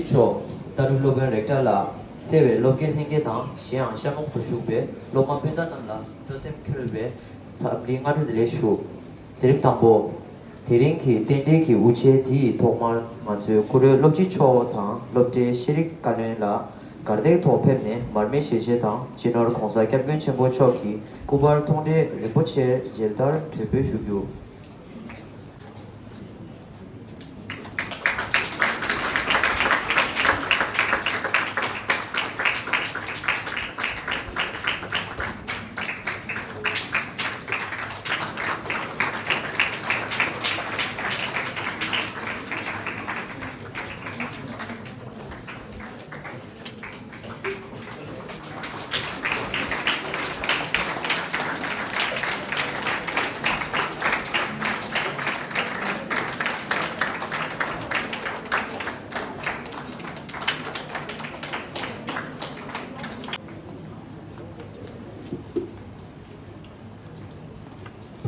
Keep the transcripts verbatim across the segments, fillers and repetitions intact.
མཆོག་ཏཱ་ལའི་སློབ་དཔོན་རེག་ཊར་ལགས་གཙོས་པའི་སློབ་དགེ་ལྷན་རྒྱས་དང་གཞན་ཡང་གཤམ་འོག་ཏུ་བཞུགས་པའི་སློབ་མ་སྤུན་ཟླ་རྣམས་ལ་སྤྲོ་སེམས་འཁོལ་བའི་འཚམས་འདྲིའི་སྔ་དྲོ་བདེ་ལེགས་ཞུ། མཛད་རིམ་དང་པོ། དེ་རིང་གི་རྟེན་འབྲེལ་གྱི་དབུ་འབྱེད་དེ་ཡི་ཐོག་མར་ང་ཚོའི་བཀུར་འོས་སློབ་སྤྱི་མཆོག་དང་སློབ་གྲྭའི་ཤེས་རིག་བཀའ་བློན་ལགས་གར་སྟེགས་ཐོག་ཕེབས་ནས་མར་མེ་ཞལ་འབྱེད་དང་སྤྱི་ནོར་༸གོང་ས་༸སྐྱབས་མགོན་ཆེན་པོ་མཆོག་གི་སྐུ་པར་མཐོང་གྲོལ་རིན་པོ་ཆེར་མཇལ་དར་གྲོས་འབུལ་ཞུ་རྒྱུ།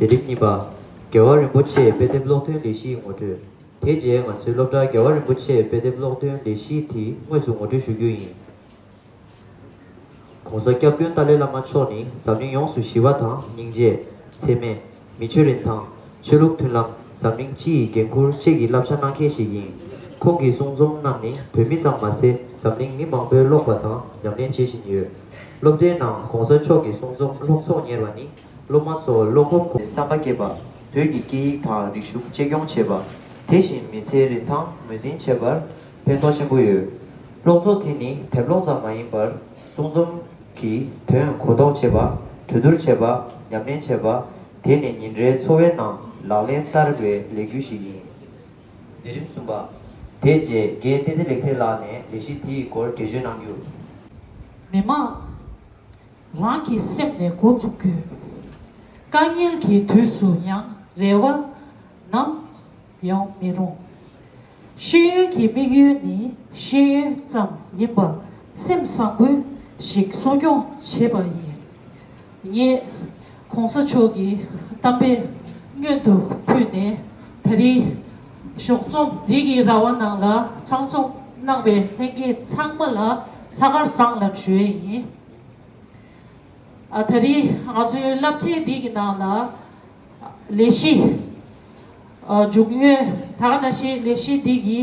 མཛད་རིམ་གཉིས་པ། རྒྱལ་བ་རིན་པོ་ཆེའི་དཔེ་དེབ་ཀློག་འདོན་ལས་གཞིའི་ངོ་སྤྲོད། དེ་རྗེས་ང་ཚོའི་སློབ་གྲྭ་རྒྱལ་བ་རིན་པོ་ཆེའི་དཔེ་དེབ་ཀློག་འདོན་ལས་གཞི་དེ་དངོས་སུ་ངོ་སྤྲོད་ཞུ་རྒྱུ་ཡིན། ༸གོང་ས་༸སྐྱབས་མགོན་ཏཱ་ལའི་བླ་མ་མཆོག་ནི་འཛམ་གླིང་ཡོངས་སུ་ཞི་བ་དང་སྙིང་རྗེ། འཚེ་མེད། མི་ཆོས་རིན་ཐང་། ཆོས་ལུགས་མཐུན་ལམ། འཛམ་གླིང་སྤྱི་ཡི་འགན་ཁུར་བཅས་ཀྱི་བསླབ་བྱ་གནང་མཁན་ཞིག་ཡིན། ཁོང་གི་གསུང་རྩོམ་རྣམས་ནི་བོད་མི་ཙམ་མ་ཟད་འཛམ་གླིང་མི་མང་པོས་ཀློག་པ་དང་ཉམས་ལེན་བྱེད་བཞིན་ཡོད། སློབ་གྲྭའི་ནང་༸གོང་ས་མཆོག་གི་གསུང་རྩོམ་ཀློག་ཚོགས་གཉེར་བ་ནི། སློབ་མ་ཚོར་ཀློག་སྒོམ་གོང་བསམ་པ་སྐྱེད་པ། བོད་ཀྱི་སྐད་ཡིག་དང་རིག་གཞུང་གཅེས་སྐྱོང་བྱེད་པ། དེ་བཞིན་མི་ཚེའི་རིན་ཐང་ངོས་འཛིན་བྱེད་པར་ཕན་ཐོགས་ཆེན་པོ་ཡོད། ཀློག་ཚོགས་དེ་ནི་དེབ་ཀློག་ཙམ་མ་ཡིན་པར་གསུང་རྩོམ་གྱི་དོན་གོ་རྟོགས་བྱེད་པ། གྲོས་བསྡུར་བྱེད་པ། ཉམས་ལེན་བྱེད་པ། དེ་ནི་ཉིན་རེའི་འཚོ་བའི་ནང་ལག་ལེན་བསྟར་བའི་ལས་འགུལ་ཞིག་ཡིན། མཛད་རིམ་གསུམ་པ། དེ་རྗེས་རྒན་བསྟན་འཛིན་ལེགས་བཙལ་ལགས་ནས་ལས་གཞི་དེའི་སྐོར་འགྲེལ་བརྗོད་གནང་རྒྱུ། མི་དམངས། རང་གི་སེམས་ནས་འགོ་བཙུགས་དགོས། དཀའ་ངལ་གྱི་དུས་སུ་ཡང་རེ་བ་ནམ་ཡང་མི་རུང་། ཤེས་ཡོན་གྱི་དམིགས་ཡུལ་ནི་ཤེས་ཡོན་ཙམ་ཡིན་པ་སེམས་བཟང་པོ་ཞིག་གསོ་སྐྱོང་བྱེད་པ་ཡིན། ངས་༸གོང་ས་མཆོག་གི་གཏམ་དཔེ་སྔོན་དུ་ཕུལ་ནས་ད་རེས་ཞོགས་རྩོམ་འདི་གི་ར་བ་ནང་ལ་ཚང་འཛོམས་གནང་བའི་ལྷན་རྒྱས་ཚང་མ་ལ་ལྷག་དཀར་བཟང་ལ་ཞུ་ཡས་ཡིན། ཨ། ད་རེས་ང་ཚོའི་སློབ་གྲྭའི་འདི་གི་ནང་ལ་ལས་གཞི། ཨ། མཇུག་སྣོན་ད་ག་ནང་བཞིན་ལས་གཞི་འདི་གི་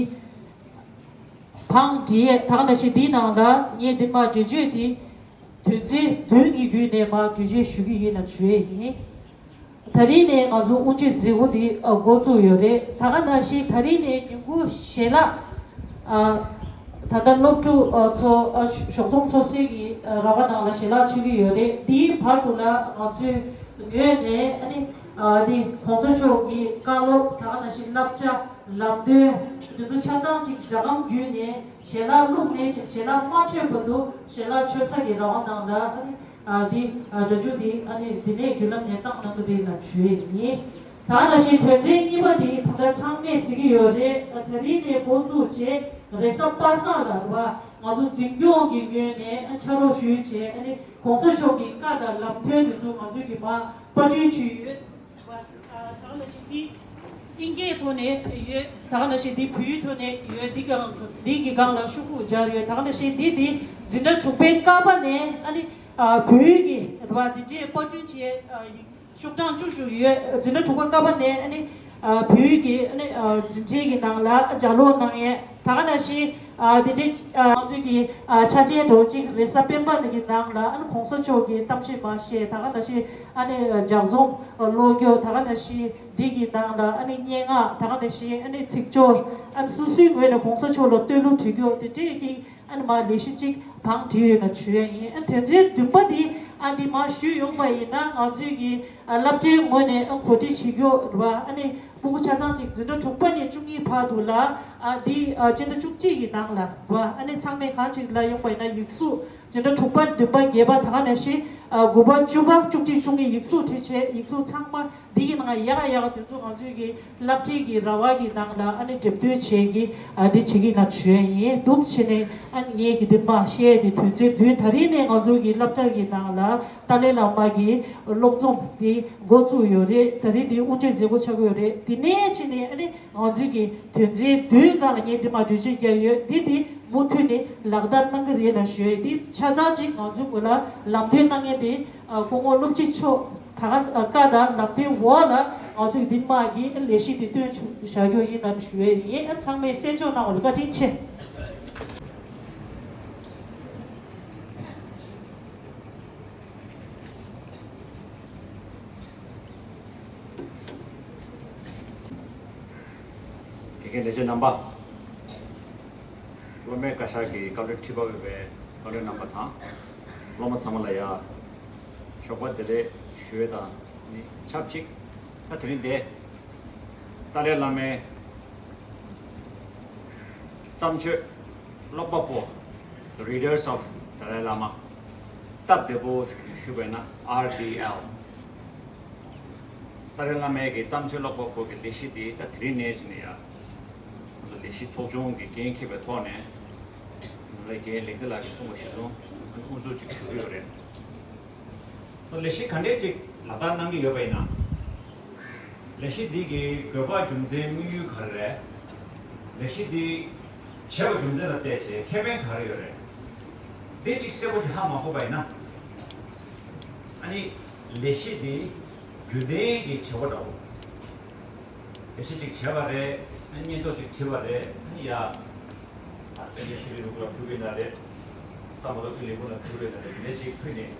བང་སྒྲིག་ཡས་ད་ག་ནང་བཞིན་འདིའི་ནང་ལ་ངས་འདི་མ་འགྲེལ་བརྗོད་འདི་དོན་ཚན་བདུན་གྱི་བརྒྱུད་ནས་མ་འགྲེལ་བརྗོད་ཞུ་གི་ཡིན་ལ་ཞུ་ཡས་ཡིན། ད་རིང་ནས་ང་ཚོ་དབུ་འབྱེད་མཛད་སྒོ་འདི་འགོ་བཙུགས་ཡོད་རེད། ད་ག་ནང་བཞིན་ད་རིང་ནས་ཉིན་གུང་ཞལ་ལག་ཨ། ད་ལྟ་སློབ་ཕྲུག་ཨ། ཚོ་ཨ། ཞོགས་རྩོམ་འཚོ་སའི་གི་ཨ། ར་བ་ནང་ལ་ཞལ་ལག་མཆོད་ཀྱི་ཡོད་རེད། དེའི་བར་དུ་ལ་ང་ཚོའི་ངོས་ནས་ཨ་ནི་ཨ། འདི་༸གོང་ས་མཆོག་གི་བཀའ་སློབ་ད་ག་ནང་བཞིན་བསླབ་བྱ་ལམ་སྟོན་འདི་ཚོ་ཆ་ཚང་ཅིག་སྒྲ་སྒམ་བརྒྱུད་ནས་ཞལ་ལག་བླུགས་ནས་ཞལ་ལག་མ་མཆོད་བར་དུ་ཞལ་ལག་མཆོད་ས་གི་ར་བ་ནང་ལ་ཨ་ནི། ཨ། འདི་ཨ། སྒྲ་འཇུག་འདི་ཨ་ནི་འདི་ནས་བརྒྱུད་ལམ་ནས་བཏང་གནང་གི་རེད་ལ་ཞུ་ཡས་ཡིན། ད་ནང་བཞིན་དོན་ཚན་གཉིས་པ་འདི་ད་ལྟ་ཚང་མས་གཟིགས་ཀྱི་ཡོད་རེད། ཨ། ད་རིང་ནས་འགོ་བཙུགས་བྱས་རེས་གཟའ་པ་སངས་ལ་རེད་པ། ང་ཚོ་འཛིན་སྐྱོང་གི་ངོས་ནས་ཨ། ཕྱག་རོགས་ཞུས་བྱས་ཨ་ནི་༸གོང་ས་མཆོག་གི་བཀའ་དང་ལམ་སྟོན་འདི་ཚོ་ང་ཚོས་ཀྱི་མ་པར་སྐྲུན་བྱས་ཡོད། ད་ག་ནང་བཞིན་འདི་ཨིན་སྐད་ཐོག་ནས་ཡོད། ད་ག་ནང་བཞིན་འདི་བོད་ཡིག་ཐོག་ནས་ཡོད། འདི་སྒང་འདི་གི་སྒང་ལ་ཤོག་གུ་སྦྱར་ཡོད། ད་ག་ནང་བཞིན་འདི་འདི་འཛིན་གྲྭ་དྲུག་པའི་ཀ་པ་ནས་ཨ་ནི་ཨ། བོད་ཡིག་གི་རེད་པ། འདི་འདྲའི་པར་སྐྲུན་བྱས་ཨ། ཤོག་གྲངས་བཅུ་ཞིག་ཡོད། འཛིན་གྲྭ་དྲུག་པ་ཀ་པ་ནས་ཨ་ནི་ཨ། བོད་ཡིག་གི་ཨ་ནི་ཨ། འཛིན་གྲྭའི་གི་ནང་ལ་ལྗགས་ཀློག་གནང་ཡས། ད་ག་ནང་བཞིན་ཨ། འདི་འདྲའི་ཨ། ང་ཚོའི་གི་ཨ། ཆ་ཆེན་འདྲ་བོ་ཅིག་རེས་གཟའ་སྤེན་པ་ནས་གི་ནང་ལ་ཨ་ནི་༸གོང་ས་མཆོག་གི་གཏམ་བཤད་མ་བཤད། ད་ག་ནང་བཞིན་ཨ་ནི་ལྗགས་རྩོམ་ཀློག་རྒྱུ། ད་ག་ནང་བཞིན་འདི་གི་ནང་ལ་ཨ་ནི་སྙན་ངག་ད་ག་ནང་བཞིན་ཨ་ནི་ཚིག་སྦྱོར། ཨ་ནི་སོ་སོའི་ངོས་ནས་༸གོང་ས་མཆོག་ལ་བསྟོད་གླུ་བྲི་རྒྱུ་དེ་འདྲའི་གི་ཨ་ནི་མ་ལས་གཞི་གཅིག་བང་སྒྲིག་ཡོད་ན་ཞུ་ཡས་ཡིན། ཨ་ནི་དོན་ཚན་བདུན་པ་འདི་ཨ་འདི་མ་ཞུས་ཡོང་པ་ཡིན་ན་ང་ཚོའི་གི་ཨ་སློབ་གྲྭའི་ངོས་ནས་ཨ་གོ་སྒྲིག་བྱེད་རྒྱུ་རེད་པ། ཨ་ནི་ཕྲུ་གུ་ཆ་ཚང་གཅིག་འཛིན་གྲྭ་དྲུག་པ་ནས་བཅུ་གཉིས་བར་དུ་ལ་ཨ་འདི་ཨ་སྤྱི་ཟླ་བཅུ་གཅིག་གི་ནང་ལ་རེད་པ། ཨ་ནི་ཚང་མས་གང་ཅིག་ལ་ཡོང་པ་ཡིན་ན་ཡིག་གཟུགས་འཛིན་གྲྭ་དྲུག་པ་བདུན་པ་བརྒྱད་པ་ད་ག་ནང་བཞིན་ཨ་དགུ་པ་བཅུ་པ་བཅུ་གཅིག་བཅུ་གཉིས་ཡིག་གཟུགས་བྲིས་བྱས་ཡིག་གཟུགས་ཚང་མ་འདི་གི་ནང་ཡག་ཡག་དེ་ཚོ་ང་ཚོའི་གི་སློབ་གྲྭའི་གི་ར་བ་གི་ནང་ལ་ཨ་ནི་འགྲེམས་སྟོན་བྱེད་ཀྱི་ཨ་འདི་བྱེད་ཀྱི་ན་ཞུ་ཡས་ཡིན། འདུག་བྱས་ནས་ཨ་ནི་ངས་གི་འདི་མ་བཤད་དེ་དོན་ཚན་བདུན། ད་རིང་ནས་ང་ཚོའི་གི་སློབ་གྲྭ་གི་ནང་ལ་ཏཱ་ལའི་བླ་མ་གི་ཀློག་རྩོམ་འདི་འགོ་བཙུགས་ཡོད་རེད། ད་རིང་འདི་དབུ་འབྱེད་མཛད་སྒོ་ཆགས་ཀྱི་ཡོད་རེད། དེ་ནས་བྱས་ནས་ཨ་ནི་ང་ཚོའི་གི་དོན་ཚན་བདུན་སྒང་ལ་ངས་འདི་མ་གྲོས་ཆོད་བརྒྱབ་ཡོད། འདི་འདི་ མུ་མཐུད་ནས་ལག་བསྟར་གནང་གི་རེད་ལ་ཞུ་ཡས་དེ་ཆ་ཚང་ཅིག་ང་ཚོའི་ངོས་ལ་ལམ་སྟོན་གནང་མཁན་དེ་སྐུ་ངོ་སློབ་སྤྱི་མཆོག་ད་ག་བཀའ་དང་ལམ་སྟོན་འོག་ལ་ང་ཚོས་འདི་དམག་གི་ལས་གཞི་དེ་བཏོན་ཆོག་བཞག་རྒྱུ་ཡིན་ལ་ཞུ་ཡས་ཡིན། ཨ་ཚང་མས་གསན་འཇོག་གནང་བ་ལ་བཀའ་དྲིན་ཆེ། དགེ་རྒན་ལས་བྱེད་རྣམ་པ། སློབ་མའི་བཀའ་ཤག་གི་སྐབས་རེ་ཁྲི་པ་འོས་པའི་སློབ་གྲོགས་རྣམ་པ་དང་། སློབ་མ་ཚང་མ་ལ་ཡ་ཞོགས་པ་བདེ་ལེགས་ཞུ་ཡས་དང་ནི་ཆབས་ཅིག་ད་དེ་རིང་འདི་ཏཱ་ལའི་བླ་མའི་བརྩམས་ཆོས་ཀློག་པ་པོ། The Readers of Dalai Lama། སྟབས་བདེ་པོ་ཞུས་པ་ཡིན་ན་ཨར་ཌི་ཨེལ། ཏཱ་ལའི་བླ་མའི་གི་བརྩམས་ཆོས་ཀློག་པ་པོ་གི་ལས་གཞི་འདི་ད་དེ་རིང་ནས་བྱས་ནས་ཡ། ང་ཚོ་ལས་གཞི་ཚོགས་ཆུང་གི་འགན་འཁྱེར་བའི་ཐོག་ནས། ང་ཚོའི་རྒན་ལེགས་བཙའ་ལགས་ཀྱིས་གསུངས་པ་གཞིར་བཟུང་དབུ་འཛུགས་ཅིག་ཞུ་གི་ཡོད་རེད། ལས་གཞི་ག་འདྲས་ཅིག་ལག་བསྟར་གནང་གི་ཡོད་པ་ཡིན་ན། ལས་གཞི་འདི་གི་དགོས་པ་རྒྱུ་མཚན་དམིགས་ཡུལ་ག་རེ་རེད། ལས་གཞི་འདི་བྱས་པ་རྒྱུ་མཚན་ལ་བལྟས་བྱས་ཁེ་ཕན་ག་རེ་ཡོད་རེད། འདི་ཅིག་གསལ་པོ་ཅིག་ཧ་མ་གོ་བ་ཡིན་ན། ཨ་ནི་ལས་གཞི་འདི་རྒྱུན་ལྡན་གྱི་བྱ་བ་འདྲ་བོ། ལས་གཞི་ཅིག་བྱས་པ་རེད། ཨ་ནི་སྙན་ཐོ་ཅིག་བྲིས་པ་རེད། ཨ་ནི་ཡ། ཨ་སེ་འབྲས་ཤེས་རིག་ལུགས་ལ་ཕུལ་བས་ན་རེད། ས་མ་ལོ་ཀི་ལས་ཁུངས་ལ་ཕུལ་བས་ན་རེད། ལས་ཅིག་ཕུལ་ནས་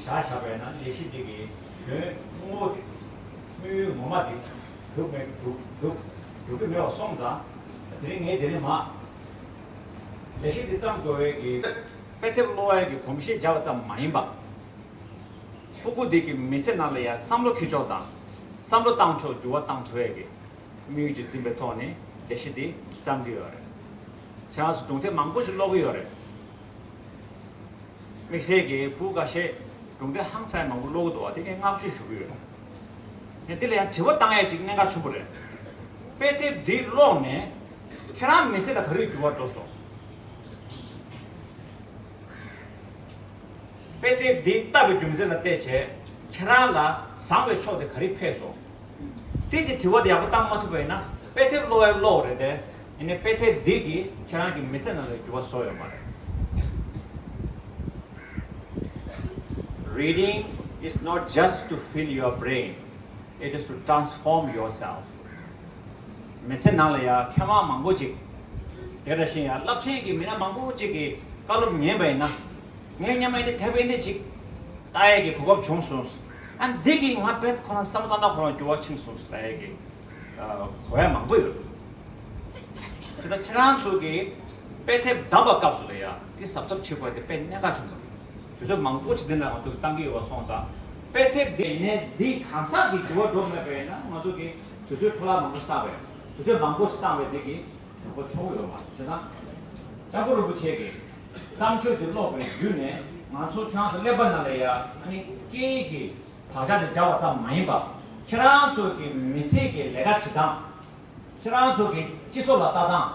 བཞག་བཞག་པས་ན་ལས་གཞི་འདི་གི་དོན་དངོས་པོ་དེ་དམིགས་ཡུལ་ངོ་མ་དེ་འགྲུབ་མེད་འགྲུབ་འགྲུབ་འགྲུབ་ཀྱི་མེད་པ་སོང་ཙང་། དེ་རིང་ངས་དེ་རིང་མ་ལས་གཞི་འདི་བརྩམས་དགོས་པའི་གི་དཔེ་དེབ་ཀློག་ཡས་ཀྱི་གོམས་གཤིས་སྦྱར་བ་ཙམ་མ་ཡིན་པ། ཕྲུ་གུ་འདི་གི་མི་ཚེ་ནང་ལ་ཡང་བསམ་བློ་འཁྱེར་ཕྱོགས་དང་། བསམ་བློ་བཏང་ཕྱོགས་འགྱུར་བ་བཏང་ཐུབ་ཡས་ཀྱི་དམིགས་ཡུལ་ཅིག་འཛིན་པའི་ཐོག་ནས་ལས་གཞི་འདི་བརྩམས་ཀྱི་ཡོད་རེད། ཁྱེད་རང་ཚོ་སྒྲུང་དེབ་མང་པོ་ཞིག་ཀློག་གི་ཡོད་རེད། དམིགས་བསལ་གྱི་ཕྲུ་གུ་ཁ་ཤས་སྒྲུང་དེབ་ཧང་སང་མང་པོ་ཀློག་གི་འདུག་བ། དེ་ངས་བསྔགས་བརྗོད་ཞུ་གི་ཡོད། ངས་འདི་ལ་ཡང་དྲི་བ་བཏང་ཡས་ཅིག་གནད་འགག་ཆེན་པོ་རེད། དཔེ་དེབ་འདི་ཀློག་ནས་ཁྱེད་རང་མི་ཚེ་ལ་ག་རེ་འགྱུར་བ་འགྲོ་སོང་། དཔེ་དེབ་འདི་ལྟ་བའི་རྒྱུ་མཚན་ལ་བལྟས་བྱས་ཁྱེད་རང་ལ་བཟང་བའི་ཕྱོགས་དེ་ག་རེ་ཕེབས་སོང་། དེ་དེ་དྲི་བ་དེ་ཡག་པོ་བཏང་མ་ཐུབ་པ་ཡིན་ན་དཔེ་དེབ་ཀློག་ཡ་ཀློག་རེད་དེ། ཡིན་ནའི་དཔེ་དེབ་འདི་གིས་ཁྱེད་རང་གི་མི་ཚེ་ནང་ལ་འགྱུར་བ་བཟོ་ཡོད་མ་རེད། Reading is not just to fill your brain, it is to transform yourself. མི་ཚེ་ནང་ལ་ཡ་མཁས་དབང་མང་པོ་ཅིག་དེ་འདྲ་བཞིན་ཡ་རླབས་ཆེན་གྱི་མི་སྣ་མང་པོ་ཅིག་གི་བཀའ་སློབ་ཉན་པ་ཡིན་ན། ངས་སྔོན་མ་འདི་དེབ་འདི་ཅིག་ལྟ་ཡས་ཀྱི་གོ་སྐབས་བྱུང་སོང་། ཨ་འདི་གིས་ང་དཔེ་ཁོ་རང་བསམ་བློ་བཏང་ན་ཁོ་རང་འགྱུར་བ་ཕྱིན་སོང་ལབ་ཡས་ཀྱི་གོ་ཡ་མང་པོ་ཡོད། དེ་ལྟར་ཁྱེད་རང་ཚོ་གིས་དཔེ་དེབ་བདམས་པའི་སྐབས་སུ་ལ་ཡ་འདི་གཟབ་གཟབ་བྱེད་དགོས་དེ་དཔེ་གནད་འགག་ཆེན་པོ་རེད། དུས་ཚོད་མང་པོ་ཞིག་འདི་ལ་ང་ཚོ་གིས་བཏང་གི་ཡོད་པ་སོང་ཙང་། དཔེ་དེབ་འདི་ཡིན་ནའི་འདི་གང་ཟག་གི་འགྱུར་བ་འགྲོ་མེད་པ་ཡིན་ན་ང་ཚོ་གིས་དུས་ཚོད་འཕྲོ་བརླག་མང་པོ་བཏང་བས། དུས་ཚོད་མང་པོ་ཞིག་བཏང་བས་འདི་གིས་གྱོང་པོ་ཆེན་པོ་ཡོད་མ་རེད། བྱས་ཙང་། སྐྱབས་མགོན་རིན་པོ་ཆེ་གིས་བརྩམས་ཆོས་འདི་ཀློག་པའི་བརྒྱུད་ནས་ང་ཚོ་ཁྱེད་རང་ཚོ་ཀླད་པ་ནང་ལ་ཡ་ཨ་ནི་སྐད་ཡིག་གི་བག་ཆགས་དེ་སྦྱར་བ་ཙམ་མ་ཡིན་པ། ཁྱེད་རང་ཚོ་གི་མི་ཚེ་གི་ལས་ཀ་བྱེད་སྟངས། ཁྱེད་རང་ཚོ་གི་སྤྱི་ཚོགས་ལ་ལྟ་སྟངས།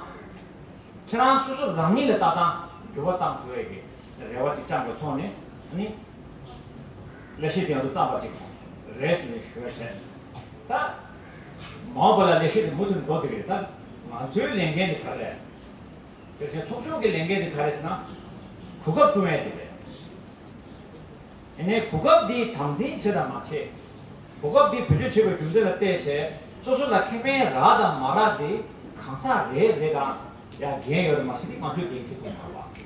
ཁྱེད་རང་སོ་སོ་རང་ཉིད་ལ་ལྟ་སྟངས་འགྱུར་བ་བཏང་ཐུབ་ཡས་ཀྱི་རེ་བ་ཅིག་བཅངས་པའི་ཐོག་ནས་ནི་ལས་གཞི་དེ་ཡང་དུ་བརྩམས་པ་ཅིག་རེད་ཟེར་ནས་ཞུ་བ་བྱས། ད་མ་འོངས་པ་ལ་ལས་གཞི་དེ་མུ་མཐུད་འགྲོ་གི་རེད། ད་ང་ཚོའི་ལས་འགན་དེ་ག་རེ་རེད། དེ་བཞིན་ཚོགས་ཆུང་གི་ལས་འགན་དེ་ག་རེ་ཟེར་ན་གོ་སྐབས་བསྐྲུན་ཡས་དེ་རེད། དེ་ནས་གོ་སྐབས་འདི་དམ་འཛིན་བྱེད་དང་མ་བྱེད། གོ་སྐབས་འདི་བེད་སྤྱོད་བྱེད་པའི་རྒྱུ་མཚན་ལ་བལྟས་བྱས་སོ་སོ་ལ་ཁེ་ཕན་རག་དང་མ་རག་འདི་གང་ཟག་རེ་རེ་གང་ཡང་འགན་ཡོད་རེད་མ་གཞི་འདི་ང་ཚོའི་འགན་འཁྱེར་དགོས་མ་རེད་པ།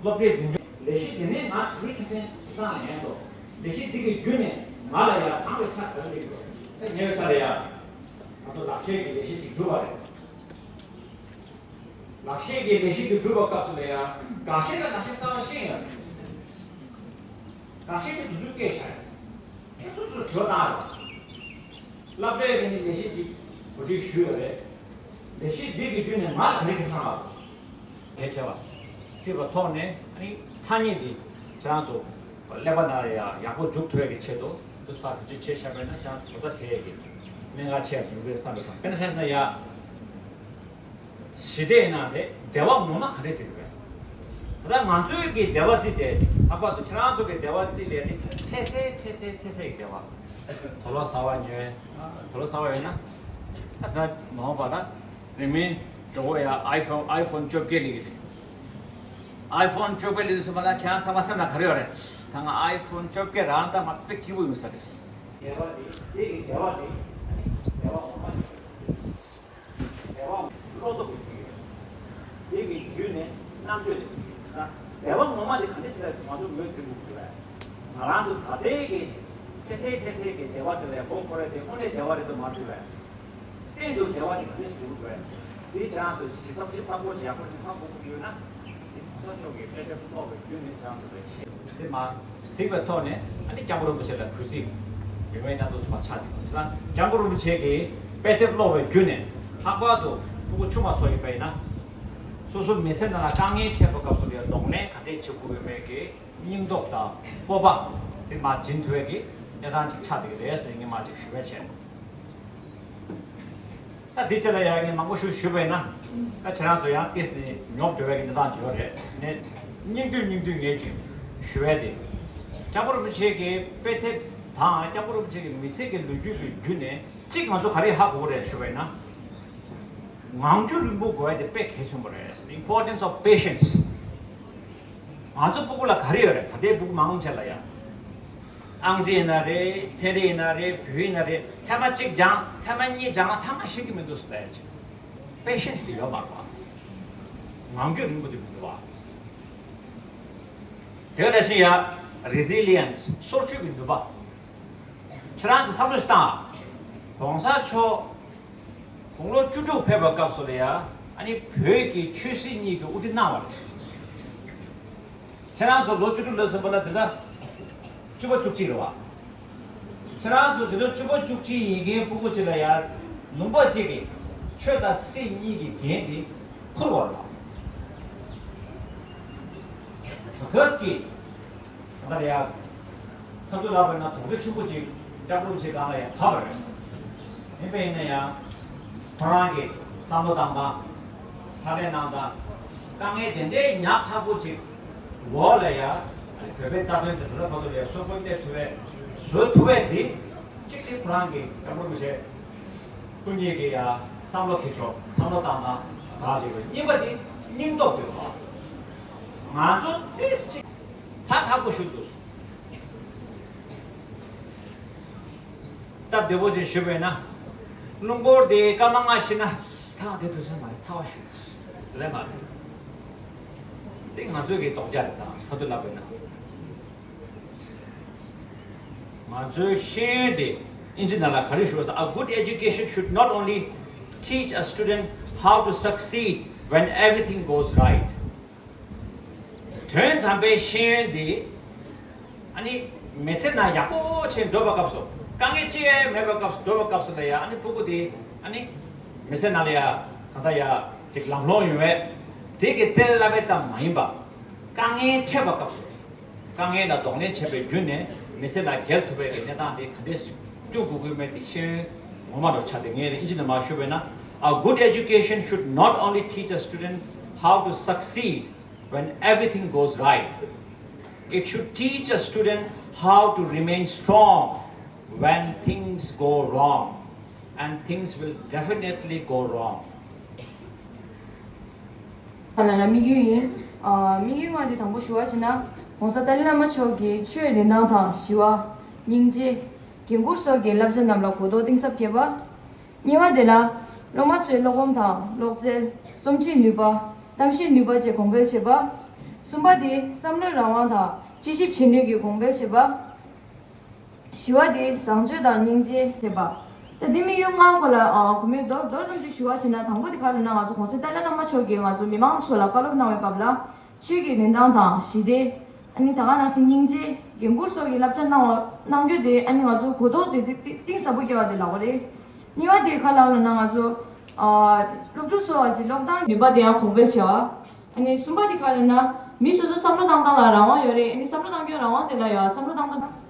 སློབ་གྲྭའི་འཛིན་སྐྱོང་ལས་གཞི་དེ་ནས་ང་ག་རེ་ཁེ་ཕན་སུ་སང་ལ་ཡན་དོ། ལས་གཞི་འདི་གི་བརྒྱུད་ནས་ང་ལ་ཡང་བཟང་བའི་ཆ་ག་རེ་སླེབས་དགོས་ད་ཉེ་བའི་ཆ་ལ་ཡང་ང་ཚོ་ལག་ཤེས་ཀྱི་ལས་གཞི་ཅིག་བསྒྲུབས་པ་རེད། ལག་ཤེས་ཀྱི་ལས་གཞི་དེ་བསྒྲུབ་པའི་སྐབས་སུ་ལ་ཡང་འགག་ཤེས་ལ་ལག་ཤེས་གསར་པ་ཤེས་ཡོད། འགག་ཤེས་དེ་དུས་ཚོད་སྐྱེལ་བྱ་ཡོད། ཁྱེད་ཚོ་ཚོར་དྲི་བ་བཏང་ཡོད། སློབ་གྲྭའི་རིང་ནས་ལས་གཞི་ཅིག་གོ་སྒྲིག་ཞུས་ཡོད་རེད། ལས་གཞི་འདི་གི་བརྒྱུད་ནས་ང་ལ་ག་རེ་ཁེ་བཟང་ལ། གལ་ཆེ་བ། བརྩིས་པ་ཐོག་ནས་ཨ་ནི་ཐ་སྙད་འདི་ཁྱེད་རང་ཚོ་ཀླད་པ་ནང་ལ་ཡང་ཡག་པོ་འཇུག་ཐུབ་ཡས་ཀྱི་ཆེད་དུ་དུས་ཚོད་བེད་སྤྱོད་བྱས་བཞག་པ་ཡིན་ན་ཁྱེད་རང་ཚོ་གོ་བརྡ་སྤྲད་ཡས་ཀྱི་གནད་འགག་ཆེ་བ་ཞིག་ཡིན་པའི་བསམ་པའི་དང་། དཔེར་ན་ཆ་བཞག་ན་ཡ། ཞི་བདེ་ཡིན་ན་རེད། བདེ་བ་ངོ་མ་ག་འདྲས་ཅིག་རེད། ད་ལྟ་ང་ཚོའི་གི་བདེ་བ་རྩིས་ཏེ་ལྷག་པར་དུ་ཁྱེད་རང་ཚོ་གི་བདེ་བ་རྩིས་ཏེ་ནི་འཕྲལ་སེལ་འཕྲལ་སེལ་འཕྲལ་སེལ་གྱི་བདེ་བ། དུག་ལོག་གསར་པ་ཉོས། དུག་ལོག་གསར་པ་ཡོད་ན། ད་ད་མ་འོངས་པ་ད་རིང་མིན་ འགྲོ་བ་ཡ་ཨའི་ཕོན་ཨའི་ཕོན་བཅོ་བརྒྱད་ལེན་གྱི་རེད། ཨའི་ཕོན་བཅོ་བརྒྱད་ལེན་དུས་ཙམ་པ་ལ་ཁྱེད་རང་བསམ་པ་སེམས་ནང་ག་རེ་ཡོད་རེད། ད་ང་ཨའི་ཕོན་བཅོ་བརྒྱད་རག་ན་ད་ང་དཔེ་སྐྱིད་པོ་ཡོང་ས་རེད། བདེ་བ་དེ་དེ་གི་བདེ་བ་དེ་བདེ་བ་ངོ་མ་དེ་བདེ་བ་བློ་སྟོབས་ཀྱི་རྒྱུ་ཡོད། དེ་གི་རྒྱུ་ནི་རྣམ་དཔྱོད་ཀྱི་རྒྱུ་ཡོད་ན། བདེ་བ་ངོ་མ་དེ་ག་འདྲ་ཞིག་ལ་ང་ཚོ་ངོས་འཛིན་དགོས་ཀྱི་རེད། ང་རང་ཚོ་ད་ལྟའི་གི་འཕྲལ་སེལ་འཕྲལ་སེལ་གྱི་བདེ་བ་དེ་ལས་མགོ་འཁོར་བའི་དེ་དངོས་གནས་བདེ་བ་རེད་དུ་མ་གྲུབ་པས། གཏན་དུ་བདེ་བ་དེ་ག་འདྲ་ཞིག་འགྲུབ་དགོས། དེ་ཁྱེད་རང་ཚོ་ཞིབ་ཚགས་ཞིབ་ཚགས་པོ་ཞིག་ཡག་པོ་ཞིག་ཧ་གོ་དགོས་ཀྱི་ཡོད་ན། དེ་གོང་ས་མཆོག་གིས་དཔེ་དེབ་ཀློག་པའི་རྒྱུ་ནི་ཁྱེད་རང་ཚོ་ལ་ཤེས། དེ་མ་གཟིགས་པའི་ཐོག་ནས་ཨ་ནི་སྐྱབས་མགོན་རིན་པོ་ཆེ་ལ་གུས་བརྩི་ཡོད་མེད་ཡང་དུ་མ་ཆགས་ཀྱི་འདུག་ཟེར་ན། སྐྱབས་མགོན་རིན་པོ་ཆེ་གིས་དཔེ་དེབ་ཀློག་པའི་རྒྱུ་ནས་ལྷག་པར་དུ་ཕྲུ་གུ་ཆུང་བ་ཚོ་ཡིན་པ་ཡིན་ན། སོ་སོའི་མི་ཚེ་ནང་ལ་དཀའ་ངལ་འཕྲད་པའི་སྐབས་སུ་ལ་ཡང་གདོང་ལེན་ག་འདྲས་བྱེད་དགོས་ཡོད་མེད་ཀྱི་སྙིང་སྟོབས་དང་སྤོབས་པ་དེ་མར་སྦྱིན་ཐུབ་པའི་གི་གནས་སྟངས་ཅིག་ཆགས་བསྡད་ཀྱི་རེད་ཟེར་ནས་ངས་མར་ཅིག་ཞུ་བ་བྱས། ད་དེ་ཆེད་ལ་ཡང་ངས་མང་པོ་ཞུ་ཞུས་པ་ཡིན་ན། ད་ཁྱེད་རང་ཚོ་ཡང་ཏོག་ཙམ་ཉོབ་འགྲོ་བའི་གི་གནས་སྟངས་ཅིག་ཡོད་རེད། ནས་སྙིང་བསྡུས་སྙིང་བསྡུས་ངས་ཅིག་ཞུ་བ་དེ། སྐྱབས་མགོན་རིན་པོ་ཆེ་གི་དཔེ་དེབ་དང་སྐྱབས་མགོན་རིན་པོ་ཆེ་གི་མི་ཚེ་གི་ལོ་རྒྱུས་ཀྱི་བརྒྱུད་ནས་གཅིག་ང་ཚོ་ག་རེ་ཧ་གོ་རེད་ཞུ་བ་ཡིན་ན། ངང་རྒྱུད་རིང་པོ་དགོས་ཡ་དེ་དཔེ་གལ་ཆེན་པོ་རེད། The importance of patience. ང་ཚོ་སྤུ་གུ་ལ་ག་རེ་ཡོད་རེད། ད་ལྟའི་སྤུ་གུ་མང་ཆེ་ལ་ཡ། ཨང་རྩིས་ཡིན་ན་རེད། ཚན་རིག་ཡིན་ན་རེད། བོད་ཡིན་ན་རེད། ཐེངས་མ་གཅིག་སྦྱངས། ཐེངས་མ་གཉིས་སྦྱངས་ན་ཐ་མ་ཤེས་ཀྱི་མི་འདུག་ཟེར་ལབ་ཡ་ཅིག Patience དེ་ཡོད་མ་རེད་པ། ངང་རྒྱུད་རིང་པོ་དེ་མི་འདུག་པ། དེ་ག་ནང་བཞིན་ཡ་resilience སོར་ཆུད་ཀྱི་ནུས་པ། ཁྱེད་རང་ཚོ་བསམ་བློ་ཞིག་བཏང་། གོང་ས་མཆོག་དགུང་ལོ་བཅུ་དྲུག་ཕེབས་པའི་སྐབས་སུ་ལ་ཡ་ཨ་ནི་བོད་ཀྱི་ཆོས་སྲིད་གཉིས་ཀྱི་དབུ་ཁྲིད་གནང་བ་རེད། ཁྱེད་རང་ཚོ་ལོ་བཅུ་དྲུག་ལོན་སོང་པ་ན་དེ་ལྟར་བཅུ་པ་བཅུ་གཅིག་རེད་བ། ཁྱེད་རང་ཚོ་དེ་ལྟར་བཅུ་པ་བཅུ་གཅིག་ཡིན་མཁན་སྤུ་གུ་ཅིག་ལ་ཡ་ལུང་པ་གཅིག་གིས་ཆོས་དང་སྲིད་གཉིས་ཀྱི་འགན་དེ་ཁུར་བ་རེད་བ། ག་གས་ཀྱིས་ད་ལྟ་ཡ་ཁ་ཐུག་ལབ་པ་ན་དོགས་གཅོད་ཆེན་པོ་ཅིག་སྐྱབས་མགོན་ཆེ་སྒང་ལ་ཡ་བབས་པ་རེད། ཡིན་པ་ཡིན་ན་ཡང་ཁོ་རང་གི་བསམ་བློ་བཏང་སྟངས། ཕྱག་ལས་གནང་སྟངས། དཀའ་ངལ་དེ་འདྲའི་ཉག་ཕྲ་པོ་ཅིག་འོག་ལ་ཡ་བོད་པའི་རྩ་དོན་དེ་ད་ལྟ་བར་དུ་ལ་ཡ་སྲོག་ཤིང་གཏད་ཐུབ་པའི་བཟོ་ཐུབ་པའི་དེ་གཅིག་དེ་ཁོ་རང་གི་སྐྱབས་མགོན་རིན་པོ་ཆེ་སྐུ་ཉིད་ཀྱི་ཡ་བསམ་བློ་འཁྱེར་ཕྱོགས། བསམ་བློ་བཏང་སྟངས་དག་ཅིག་རེད། གཉིས་པ་དེ་སྙིང་སྟོབས་དེ་རེད། ང་ཚོ་ཏོག་ཙམ་ཅིག་ཧ་ཧ་གོ་ཤོར་འདུག་སྟབས་བདེ་པོ་ཅིག་ཞུས་པས་ན། རླུང་འཁོར་དེ་སྐར་མ་ལྔ་ཕྱིན་ན་ཐག་དེ་དུས་ཚོད་མ་རེད། ཚ་བ་ཞུ་རེད་མ་རེད། དེ་ང་ཚོའི་གི་དོགས་འཆར་དང་ཁ་ཐུག་ལབ་པས་ན། ང་ཚོའི་ཤེས་ཡོན་དེ་ཨིན་ཇི་ནང་ལ་ག་རེ་ཞུ་བ། A good education should not only teach a student how to succeed when everything goes right. དོན་དམ་པའི་ཤེས་ཡོན་འདི་ཨ་ནི་མི་ཚེ་ནང་ཡག་པོ་བྱས་འགྲོ་བའི་སྐབས་སུ། དཀའ་ངལ་ཅི་ཡང་མེད་པའི་སྐབས་སུ། འགྲོ་བའི་སྐབས་སུ་ལ་ཡ་ཨ་ནི་ཕྲུ་གུ་དེ་ཨ་ནི་མི་ཚེ་ནང་ལ་ཡ་གང་ལྟར་ཡ་ཅིག་ལམ་ལྷོང་ཡོང་བའི་དེ་གི་རྩལ་བསླབ་པ་ཙམ་མ་ཡིན་པ། དཀའ་ངལ་འཕྲད་པའི་སྐབས་སུ་དཀའ་ངལ་ལ་གདོང་ལེན་བྱས་པའི་བརྒྱུད་ནས་མི་ཚེ་ལ་རྒྱལ་ཐུབ་པའི་གི་གནས་སྟངས་དེ་ག་འདྲས་སྐྱོང་དགོས་ཀྱི་མེད་དེ་ཤེས་ཡོན་ངོ་མ་རུ་ཆགས་ཏེ། ངས་ཨིན་ཇི་ནང་མར་ཞུས་པས་ན། A good education should not only teach a student how to succeed when everything goes right. It should teach a student how to remain strong when things go wrong, and things will definitely go wrong. ལ་ལ་དམིགས་ཡུལ་ཡིན། ཨ། དམིགས་ཡུལ་ལྔ་དེ་དང་པོ་ཞུ་བ་བྱས་ན། ྋགོང་ས་ཏཱ་ལའི་བླ་མ་མཆོག་གི་ཆོས་རིན་ཐང་དང་ཞི་བ། སྙིང་རྗེ། འགན་འཁུར་སོགས་ཀྱི་བསླབ་བྱ་རྣམས་ལ་གོ་རྟོགས་གཏིང་ཟབ་སྐྱེད་པ། གཉིས་པ་དེ་ལ། སློབ་མ་ཚོའི་བློ་སྒོམ་དང་བློ་རྩལ། རྩོམ་འབྲིའི་ནུས་པ། གཏམ་བཤད་ནུས་པ་བཅས་གོང་འཕེལ་བྱེད་པ། གསུམ་པ་དེ་བསམ་བློའི་རང་དབང་དང་དཔྱད་ཞིབ་བྱེད་ནུས་ཀྱི་གོང་འཕེལ་བྱེད་པ། བཞི་པ་དེ་བཟང་སྤྱོད་དང་སྙིང་རྗེ་བྱེད་པ། ད་དེ་དམིགས་ཡུལ་ལྔ་སྐོར་ལ་ཨ་གོ་མིན་མདོར་མདོར་ཙམ་ཅིག་ཞུ་བ་བྱས་ན། དང་པོ་དེ་ག་རེ་ན་ང་ཚོ་ྋགོང་ས་ཏཱ་ལའི་བླ་མ་མཆོག་གིས་ང་ཚོ་མི་མང་ཚོ་ལ་བཀའ་སློབ་གནང་བའི་སྐབས་ལ། ཆོས་ཀྱི་རིན་ཐང་དང་ཞི་བདེ། ཨ་ནི་ད་ག་ནང་བཞིན་སྙིང་རྗེ། འགན་འཁུར་སོགས་ཀྱི་བསླབ་བྱ་གནང་བ་གནང་རྒྱུ་དེ་ཨ་ནི་ང་ཚོ་གོ་རྟོགས་དེ་གཏིང་ཟབ་པོ་སྐྱེ་བ་དེ་ལབ་པ་རེད། གཉིས་པ་དེ་ག་ལབ་ན་ང་ཚོ་ཨ་སློབ་ཕྲུག་ཚོ་ཅིག་ཀློག་སྟངས་ནུས་པ་དེ་ཡང་གོང་འཕེལ་བྱེད་པ། ཨ་ནི་གསུམ་པ་དེ་ག་ལབ་ན་མི་སོ་སོ་བསམ་བློ་བཏང་སྟངས་ལ་རང་དབང་ཡོད་རེད། ཨ་ནི་བསམ་བློ་བཏང་རྒྱུའི་རང་དབང་དེ་ལ་ཡང་བསམ་བློ་བཏང་སྟངས།